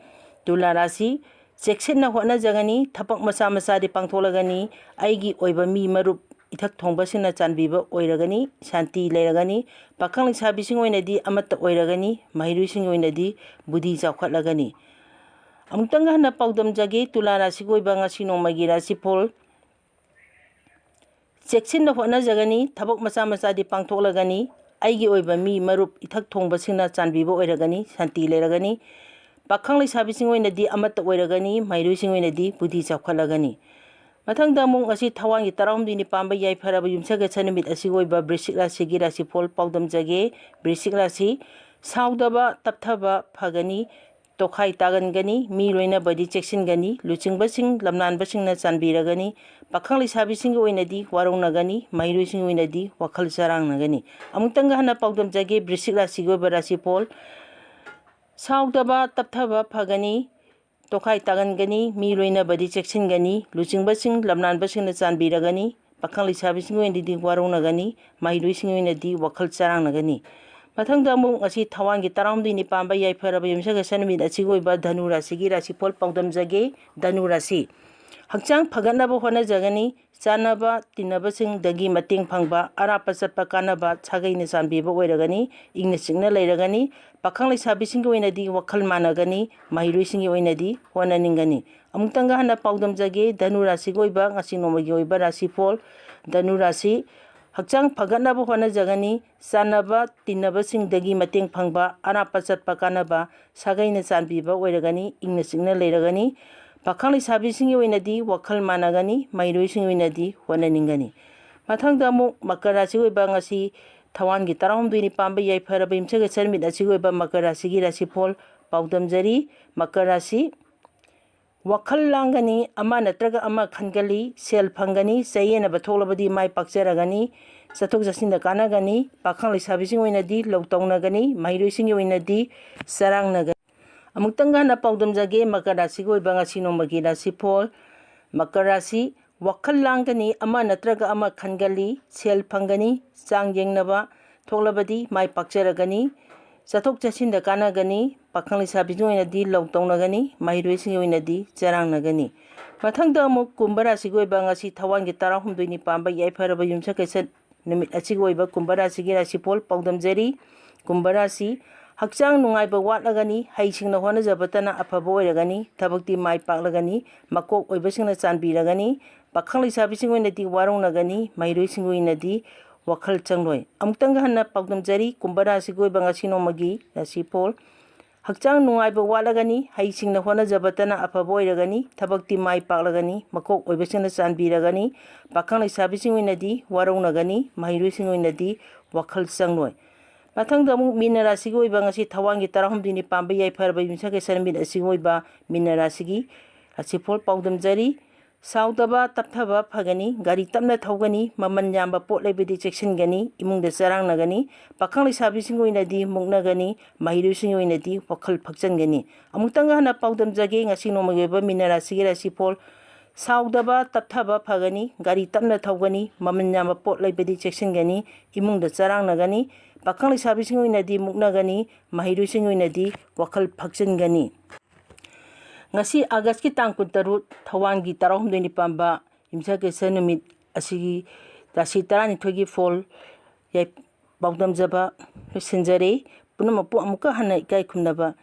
ꯇꯨꯂꯥ ꯔꯥꯁꯤ, ꯆꯦꯛꯁꯤꯟꯅ ꯍꯣꯠꯅꯖꯒꯅꯤ, ꯊꯕꯛ ꯃꯆꯥ ꯃꯆꯥꯗꯤ ꯄꯥꯡꯊꯣꯛꯂꯒꯅꯤ, ꯑꯩꯒꯤ ꯑꯣꯏꯕ ꯃꯤ ꯃꯔꯨꯞ ꯏꯊꯛ ꯊꯣꯡꯕꯁꯤꯡꯅ ꯆꯥꯟꯕꯤꯕ ꯑꯣꯏꯔꯒꯅꯤ, ꯁꯥꯟꯇꯤ ꯂꯩꯔꯒꯅꯤ꯫ ꯄꯥꯈꯪ ꯂꯩꯁꯥꯕꯤꯁꯤꯡ ꯑꯣꯏꯅꯗꯤ ꯑꯃꯠꯇ ꯑꯣꯏꯔꯒꯅꯤ, ꯃꯍꯩꯔꯣꯏꯁꯤꯡꯒꯤ ꯑꯣꯏꯅꯗꯤ ꯕꯨꯙꯤ ꯆꯥꯎꯈꯠꯂꯒꯅꯤ꯫ ꯑꯃꯨꯛꯇꯪ ꯍꯟꯅ ꯄꯥꯎꯗꯝꯖꯒꯦ, ꯇꯨꯂꯥ ꯔꯥꯁꯤꯒꯤ ꯑꯣꯏꯕ ꯉꯁꯤ ꯅꯣꯡꯃꯒꯤ ꯔꯥꯁꯤꯐꯣꯜ꯫ ꯆꯦꯛꯁꯤꯟꯅ ꯍꯣꯠꯅꯖꯒꯅꯤ, ꯊꯕꯛ ꯃꯆꯥ ꯃꯆꯥꯗꯤ ꯄꯥꯡꯊꯣꯛꯂꯒꯅꯤ, ꯑꯩꯒꯤ ꯑꯣꯏꯕ ꯃꯤ ꯃꯔꯨꯞ ꯏꯊꯛ ꯊꯣꯡꯕꯁꯤꯡꯅ ꯆꯥꯟꯕꯤꯕ ꯑꯣꯏꯔꯒꯅꯤ, ꯁꯥꯟꯇꯤ ꯂꯩꯔꯒꯅꯤ꯫ ꯄꯥꯈꯪ ꯂꯩꯁꯥꯕꯤꯁꯤꯡ ꯑꯣꯏꯅꯗꯤ ꯑꯃꯠꯇ ꯑꯣꯏꯔꯒꯅꯤ, ꯃꯍꯩꯔꯣꯏꯁꯤꯡ ꯑꯣꯏꯅꯗꯤ ꯕꯨꯙꯤ ꯆꯥꯎꯈꯠꯂꯒꯅꯤ꯫ ꯃꯊꯪꯗ ꯑꯃꯨꯛ ꯉꯁꯤ ꯊꯧꯋꯥꯟꯒꯤ ꯇꯔꯥꯍꯨꯝꯗꯣꯏꯅꯤ ꯄꯥꯟꯕ ꯌꯥꯏꯐꯔꯕ ꯌꯨꯝꯁꯀꯩꯁ ꯅꯨꯃꯤꯠ ꯑꯁꯤꯒꯤ ꯑꯣꯏꯕ ꯕ꯭ꯔꯤꯁꯤꯛ ꯔꯥꯁꯤꯒꯤ ꯔꯥꯁꯤꯐꯣꯜ ꯄꯥꯎꯗꯝꯖꯒꯦ꯫ ꯕ꯭ꯔꯤꯁꯤꯛ ꯔꯥꯁꯤ, ꯁꯥꯎꯗꯕ ꯇꯞꯊꯕ ꯐꯒꯅꯤ, ꯇꯣꯈꯥꯏ ꯇꯥꯒꯟꯒꯅꯤ, ꯃꯤ ꯂꯣꯏꯅꯕꯗꯤ ꯆꯦꯛꯁꯤꯟꯒꯅꯤ, ꯂꯨꯆꯤꯡꯕꯁꯤꯡ ꯂꯝꯅꯥꯟꯕꯁꯤꯡꯅ ꯆꯥꯟꯕꯤꯔꯒꯅꯤ꯫ ꯄꯥꯈꯪ ꯂꯩꯁꯥꯕꯤꯁꯤꯡꯒꯤ ꯑꯣꯏꯅꯗꯤ ꯋꯥꯔꯧꯅꯒꯅꯤ, ꯃꯍꯩꯔꯣꯏꯁꯤꯡꯒꯤ ꯑꯣꯏꯅꯗꯤ ꯋꯥꯈꯜ ꯆꯔꯥꯡꯅꯒꯅꯤ꯫ ꯑꯃꯨꯛꯇꯪꯒ ꯍꯟꯅ ꯄꯥꯎꯗꯝꯖꯒꯦ, ꯕ꯭ꯔꯤꯁꯤꯛ ꯔꯥꯁꯤꯒꯤ ꯑꯣꯏꯕ ꯔꯥꯁꯤꯐꯣꯜ꯫ ꯁꯥꯎꯗꯕ ꯇꯞꯊꯕ ꯐꯒꯅꯤ, ꯇꯣꯈꯥꯏ ꯇꯥꯒꯟꯒꯅꯤ, ꯃꯤ ꯂꯣꯏꯅꯕꯗꯤ ꯆꯦꯛꯁꯤꯟꯒꯅꯤ, ꯂꯨꯆꯤꯡꯕꯁꯤꯡ ꯂꯝꯅꯥꯟꯕꯁꯤꯡꯅ ꯆꯥꯟꯕꯤꯔꯒꯅꯤ꯫ ꯄꯥꯈꯪ ꯂꯩꯁꯥꯕꯤꯁꯤꯡꯒꯤ ꯑꯣꯏꯅꯗꯤ ꯋꯥꯔꯧꯅꯒꯅꯤ, ꯃꯍꯩꯔꯣꯏꯁꯤꯡꯒꯤ ꯑꯣꯏꯅꯗꯤ ꯋꯥꯈꯜ ꯆꯔꯥꯡꯅꯒꯅꯤ꯫ ꯃꯊꯪꯗ ꯑꯃꯨꯛ ꯉꯁꯤ ꯊꯧꯋꯥꯟꯒꯤ ꯇꯔꯥꯍꯨꯝꯗꯣꯏꯅꯤ ꯄꯥꯟꯕ ꯌꯥꯏꯐꯔꯕ ꯌꯨꯝꯁꯀꯩꯁ ꯅꯨꯃꯤꯠ ꯑꯁꯤꯒꯤ ꯑꯣꯏꯕ ꯙꯅꯨ ꯔꯥꯁꯤꯒꯤ ꯔꯥꯁꯤꯐꯣꯜ ꯄꯥꯎꯗꯝꯖꯒꯦ꯫ ꯙꯅꯨ ꯔꯥꯁꯤ, ꯍꯛꯆꯥꯡ ꯐꯒꯠꯅꯕ ꯍꯣꯠꯅꯖꯒꯅꯤ꯫ ꯆꯥꯟꯅꯕ ꯇꯤꯟꯅꯕꯁꯤꯡꯗꯒꯤ ꯃꯇꯦꯡ ꯐꯪꯕ, ꯑꯔꯥꯞꯄ ꯆꯠꯄ ꯀꯥꯟꯅꯕ ꯁꯥꯒꯩꯅ ꯆꯥꯟꯕꯤꯕ ꯑꯣꯏꯔꯒꯅꯤ꯫ ꯏꯪꯅ ꯆꯤꯛꯅ ꯂꯩꯔꯒꯅꯤ꯫ ꯄꯥꯈꯪ ꯂꯩꯁꯥꯕꯤꯁꯤꯡꯒꯤ ꯑꯣꯏꯅꯗꯤ ꯋꯥꯈꯜ ꯃꯥꯟꯅꯒꯅꯤ꯫ ꯃꯍꯩꯔꯣꯏꯁꯤꯡꯒꯤ ꯑꯣꯏꯅꯗꯤ ꯍꯣꯠꯅꯅꯤꯡꯒꯅꯤ꯫ ꯑꯃꯨꯛꯇꯪꯒ ꯍꯟꯅ ꯄꯥꯎꯗꯝꯖꯒꯦ, ꯙꯅꯨ ꯔꯥꯁꯤꯒꯤ ꯑꯣꯏꯕ ꯉꯁꯤ ꯅꯣꯡꯃꯒꯤ ꯑꯣꯏꯕ ꯔꯥꯁꯤꯐꯣꯜ꯫ ꯙꯅꯨ ꯔꯥꯁꯤ, ꯍꯛꯆꯥꯡ ꯐꯒꯠꯅꯕ ꯍꯣꯠꯅꯖꯒꯅꯤ꯫ ꯆꯥꯟꯅꯕ ꯇꯤꯟꯅꯕꯁꯤꯡꯗꯒꯤ ꯃꯇꯦꯡ ꯐꯪꯕ, ꯑꯔꯥꯞꯄ ꯆꯠꯄ ꯀꯥꯟꯅꯕ ꯁꯥꯒꯩꯅ ꯆꯥꯟꯕꯤꯕ ꯑꯣꯏꯔꯒꯅꯤ꯫ ꯏꯪꯅ ꯆꯤꯛꯅ ꯂꯩꯔꯒꯅꯤ꯫ ꯄꯥꯈꯪ ꯂꯩꯁꯥꯕꯤꯁꯤꯡꯒꯤ ꯑꯣꯏꯅꯗꯤ ꯋꯥꯈꯜ ꯃꯥꯟꯅꯒꯅꯤ꯫ ꯃꯍꯩꯔꯣꯏꯁꯤꯡꯒꯤ ꯑꯣꯏꯅꯗꯤ ꯍꯣꯠꯅꯅꯤꯡꯒꯅꯤ꯫ ꯃꯊꯪꯗ ꯑꯃꯨꯛ ꯃꯀꯔ ꯔꯥꯁꯤꯒꯤ ꯑꯣꯏꯕ ꯉꯁꯤ ꯊꯋꯥꯟꯒꯤ ꯇꯔꯥꯍꯨꯝꯗꯣꯏꯅꯤ ꯄꯥꯟꯕ ꯌꯥꯏꯐꯔꯕ ꯌꯨꯝꯁꯀꯩꯁ ꯅꯨꯃꯤꯠ ꯑꯁꯤꯒꯤ ꯑꯣꯏꯕ ꯃꯀꯔ ꯔꯥꯁꯤꯒꯤ ꯔꯥꯁꯤꯐꯣꯜ ꯄꯥꯎꯗꯝꯖꯔꯤ꯫ ꯃꯀꯔ ꯔꯥꯁꯤ, ꯋꯥꯈꯜ ꯂꯥꯡꯒꯅꯤ, ꯑꯃ ꯅꯠꯇ꯭ꯔꯒ ꯑꯃ ꯈꯟꯒꯜꯂꯤ, ꯁꯦꯜ ꯐꯪꯒꯅꯤ, ꯆꯌꯦꯠꯅꯕ ꯊꯣꯛꯂꯕꯗꯤ ꯃꯥꯏ ꯄꯥꯛꯆꯔꯒꯅꯤ, ꯆꯠꯊꯣꯛ ꯆꯠꯁꯤꯟꯗ ꯀꯥꯟꯅꯒꯅꯤ, ꯄꯥꯈꯪ ꯂꯩꯁꯥꯕꯤꯁꯤꯡ ꯑꯣꯏꯅꯗꯤ ꯂꯧ ꯇꯧꯅꯒꯅꯤ, ꯃꯍꯩꯔꯣꯏꯁꯤꯡꯒꯤ ꯑꯣꯏꯅꯗꯤ ꯆꯔꯥꯡꯅꯒꯅꯤ꯫ ꯑꯃꯨꯛꯇꯪꯒ ꯍꯟꯅ ꯄꯥꯎꯗꯝꯖꯒꯦ, ꯃꯀꯔ ꯔꯥꯁꯤꯒꯤ ꯑꯣꯏꯕ ꯉꯁꯤ ꯅꯣꯡꯃꯒꯤ ꯔꯥꯁꯤꯐꯣꯜ꯫ ꯃꯀꯔ ꯔꯥꯁꯤ, ꯋꯥꯈꯜ ꯂꯥꯡꯒꯅꯤ, ꯑꯃ ꯅꯠꯇ꯭ꯔꯒ ꯑꯃ ꯈꯟꯒꯜꯂꯤ, ꯁꯦꯜ ꯐꯪꯒꯅꯤ, ꯆꯥꯡ ꯌꯦꯡꯅꯕ ꯊꯣꯛꯂꯕꯗꯤ ꯃꯥꯏ ꯄꯥꯛꯆꯔꯒꯅꯤ, ꯆꯠꯊꯣꯛ ꯆꯠꯁꯤꯟꯗ ꯀꯥꯟꯅꯒꯅꯤ, ꯄꯥꯈꯪ ꯂꯩꯁꯥꯕꯤꯁꯤꯡ ꯑꯣꯏꯅꯗꯤ ꯂꯧ ꯇꯧꯅꯒꯅꯤ, ꯃꯍꯩꯔꯣꯏꯁꯤꯡꯒꯤ ꯑꯣꯏꯅꯗꯤ ꯆꯔꯥꯡꯅꯒꯅꯤ꯫ ꯃꯊꯪꯗ ꯑꯃꯨꯛ ꯀꯨꯝꯚ ꯔꯥꯁꯤꯒꯤ ꯑꯣꯏꯕ ꯉꯁꯤ ꯊꯋꯥꯟꯒꯤ ꯇꯔꯥꯍꯨꯝꯗꯣꯏꯅꯤ ꯄꯥꯟꯕ ꯌꯥꯏꯐꯔꯕ ꯌꯨꯝꯁꯀꯩꯁ ꯅꯨꯃꯤꯠ ꯑꯁꯤꯒꯤ ꯑꯣꯏꯕ ꯀꯨꯝꯚ ꯔꯥꯁꯤꯒꯤ ꯔꯥꯁꯤꯐꯣꯜ ꯄꯥꯎꯗꯝꯖꯔꯤ꯫ ꯀꯨꯝꯚ ꯔꯥꯁꯤ, ꯍꯛꯆꯥꯡ ꯅꯨꯡꯉꯥꯏꯕ ꯋꯥꯠꯂꯒꯅꯤ, ꯍꯩꯁꯤꯡꯅ ꯍꯣꯠꯅꯖꯕꯇꯅ ꯑꯐꯕ ꯑꯣꯏꯔꯒꯅꯤ, ꯊꯕꯛꯇꯤ ꯃꯥꯏ ꯄꯥꯛꯂꯒꯅꯤ, ꯃꯀꯣꯛ ꯑꯣꯏꯕꯁꯤꯡꯅ ꯆꯥꯟꯕꯤꯔꯒꯅꯤ, ꯄꯥꯈꯪ ꯂꯩꯁꯥꯕꯤꯁꯤꯡ ꯑꯣꯏꯅꯗꯤ ꯋꯥꯔꯧꯅꯒꯅꯤ, ꯃꯍꯩꯔꯣꯏꯁꯤꯡꯒꯤ ꯑꯣꯏꯅꯗꯤ ꯋꯥꯈꯜ ꯆꯪꯂꯣꯏ꯫ ꯑꯃꯨꯛꯇꯪꯒ ꯍꯟꯅ ꯄꯥꯎꯗꯝꯖꯔꯤ, ꯀꯨꯝꯚ ꯔꯥꯁꯤꯒꯤ ꯑꯣꯏꯕ ꯉꯁꯤ ꯅꯣꯡꯃꯒꯤ ꯔꯥꯁꯤꯐꯣꯜ꯫ ꯍꯛꯆꯥꯡ ꯅꯨꯡꯉꯥꯏꯕ ꯋꯥꯠꯂꯒꯅꯤ, ꯍꯩꯁꯤꯡꯅ ꯍꯣꯠꯅꯖꯕꯇꯅ ꯑꯐꯕ ꯑꯣꯏꯔꯒꯅꯤ, ꯊꯕꯛꯇꯤ ꯃꯥꯏ ꯄꯥꯛꯂꯒꯅꯤ, ꯃꯀꯣꯛ ꯑꯣꯏꯕꯁꯤꯡꯅ ꯆꯥꯟꯕꯤꯔꯒꯅꯤ, ꯄꯥꯈꯪ ꯂꯩꯁꯥꯕꯤꯁꯤꯡ ꯑꯣꯏꯅꯗꯤ ꯋꯥꯔꯧꯅꯒꯅꯤ, ꯃꯍꯩꯔꯣꯏꯁꯤꯡ ꯑꯣꯏꯅꯗꯤ ꯋꯥꯈꯜ ꯆꯪꯂꯣꯏ꯫ ꯃꯊꯪꯗ ꯑꯃꯨꯛ ꯃꯤꯅ ꯔꯥꯁꯤꯒꯤ ꯑꯣꯏꯕ ꯉꯁꯤ ꯊꯋꯥꯟꯒꯤ ꯇꯔꯥꯍꯨꯝꯗꯣꯏꯅꯤ ꯄꯥꯟꯕ ꯌꯥꯏꯐꯔꯕ ꯌꯨꯝꯁꯀꯩꯁ ꯅꯨꯃꯤꯠ ꯑꯁꯤꯒꯤ ꯑꯣꯏꯕ ꯃꯤꯅ ꯔꯥꯁꯤꯒꯤ ꯔꯥꯁꯤꯐꯣꯜ ꯄꯥꯎꯗꯝꯖꯔꯤ꯫ ꯁꯥꯎꯗꯕ, ꯇꯞꯊꯕ ꯐꯒꯅꯤ, ꯒꯥꯔꯤ ꯇꯞꯅ ꯊꯧꯒꯅꯤ, ꯃꯃꯜ ꯌꯥꯝꯕ ꯄꯣꯠ ꯂꯩꯕꯗꯤ ꯆꯦꯛꯁꯤꯟꯒꯅꯤ, ꯏꯃꯨꯡꯗ ꯆꯔꯥꯡꯅꯒꯅꯤ, ꯄꯥꯈꯪ ꯂꯩꯁꯥꯕꯤꯁꯤꯡꯒꯤ ꯑꯣꯏꯅꯗꯤ ꯃꯨꯛꯅꯒꯅꯤ, ꯃꯍꯩꯔꯣꯏꯁꯤꯡꯒꯤ ꯑꯣꯏꯅꯗꯤ ꯋꯥꯈꯜ ꯐꯛꯆꯟꯒꯅꯤ꯫ ꯑꯃꯨꯛꯇꯪꯒ ꯍꯟꯅ ꯄꯥꯎꯗꯝꯖꯒꯦ, ꯉꯁꯤ ꯅꯣꯡꯃꯒꯤ ꯑꯣꯏꯕ ꯃꯤꯅ ꯔꯥꯁꯤꯒꯤ ꯔꯥꯁꯤꯐꯣꯜ꯫ ꯁꯥꯎꯗꯕ, ꯇꯞꯊꯕ ꯐꯒꯅꯤ, ꯒꯥꯔꯤ ꯇꯞꯅ ꯊꯧꯒꯅꯤ, ꯃꯃꯜ ꯌꯥꯝꯕ ꯄꯣꯠ ꯂꯩꯕꯗꯤ ꯆꯦꯛꯁꯤꯟꯒꯅꯤ, ꯏꯃꯨꯡꯗ ꯆꯔꯥꯡꯅꯒꯅꯤ, ꯄꯥꯈꯪ ꯂꯩꯁꯥꯕꯤꯁꯤꯡꯒꯤ ꯑꯣꯏꯅꯗꯤ ꯃꯨꯛꯅꯒꯅꯤ, ꯃꯍꯩꯔꯣꯏꯁꯤꯡꯒꯤ ꯑꯣꯏꯅꯗꯤ ꯋꯥꯈꯜ ꯐꯛꯆꯟꯒꯅꯤ꯫ ꯉꯁꯤ ꯑꯥꯒꯁꯀꯤ ꯇꯥꯡ ꯀꯨꯟꯇꯔꯨꯛ, ꯊꯧꯋꯥꯟꯒꯤ ꯇꯔꯥꯍꯨꯝꯗꯣꯏꯅꯤ ꯄꯥꯟꯕ ꯌꯨꯝꯁꯀꯩꯁ ꯅꯨꯃꯤꯠ ꯑꯁꯤꯒꯤ ꯔꯥꯁꯤ ꯇꯔꯥꯅꯤꯊꯣꯏꯒꯤ ꯐꯣꯜ ꯌꯥꯏ-, ꯄꯥꯎꯗꯝꯖꯕ ꯂꯣꯏꯁꯤꯟꯖꯔꯦ꯫ ꯄꯨꯝꯅꯃꯛꯄꯨ ꯑꯃꯨꯛꯀ ꯍꯟꯅ ꯏꯀꯥꯏ ꯈꯨꯝꯅꯕ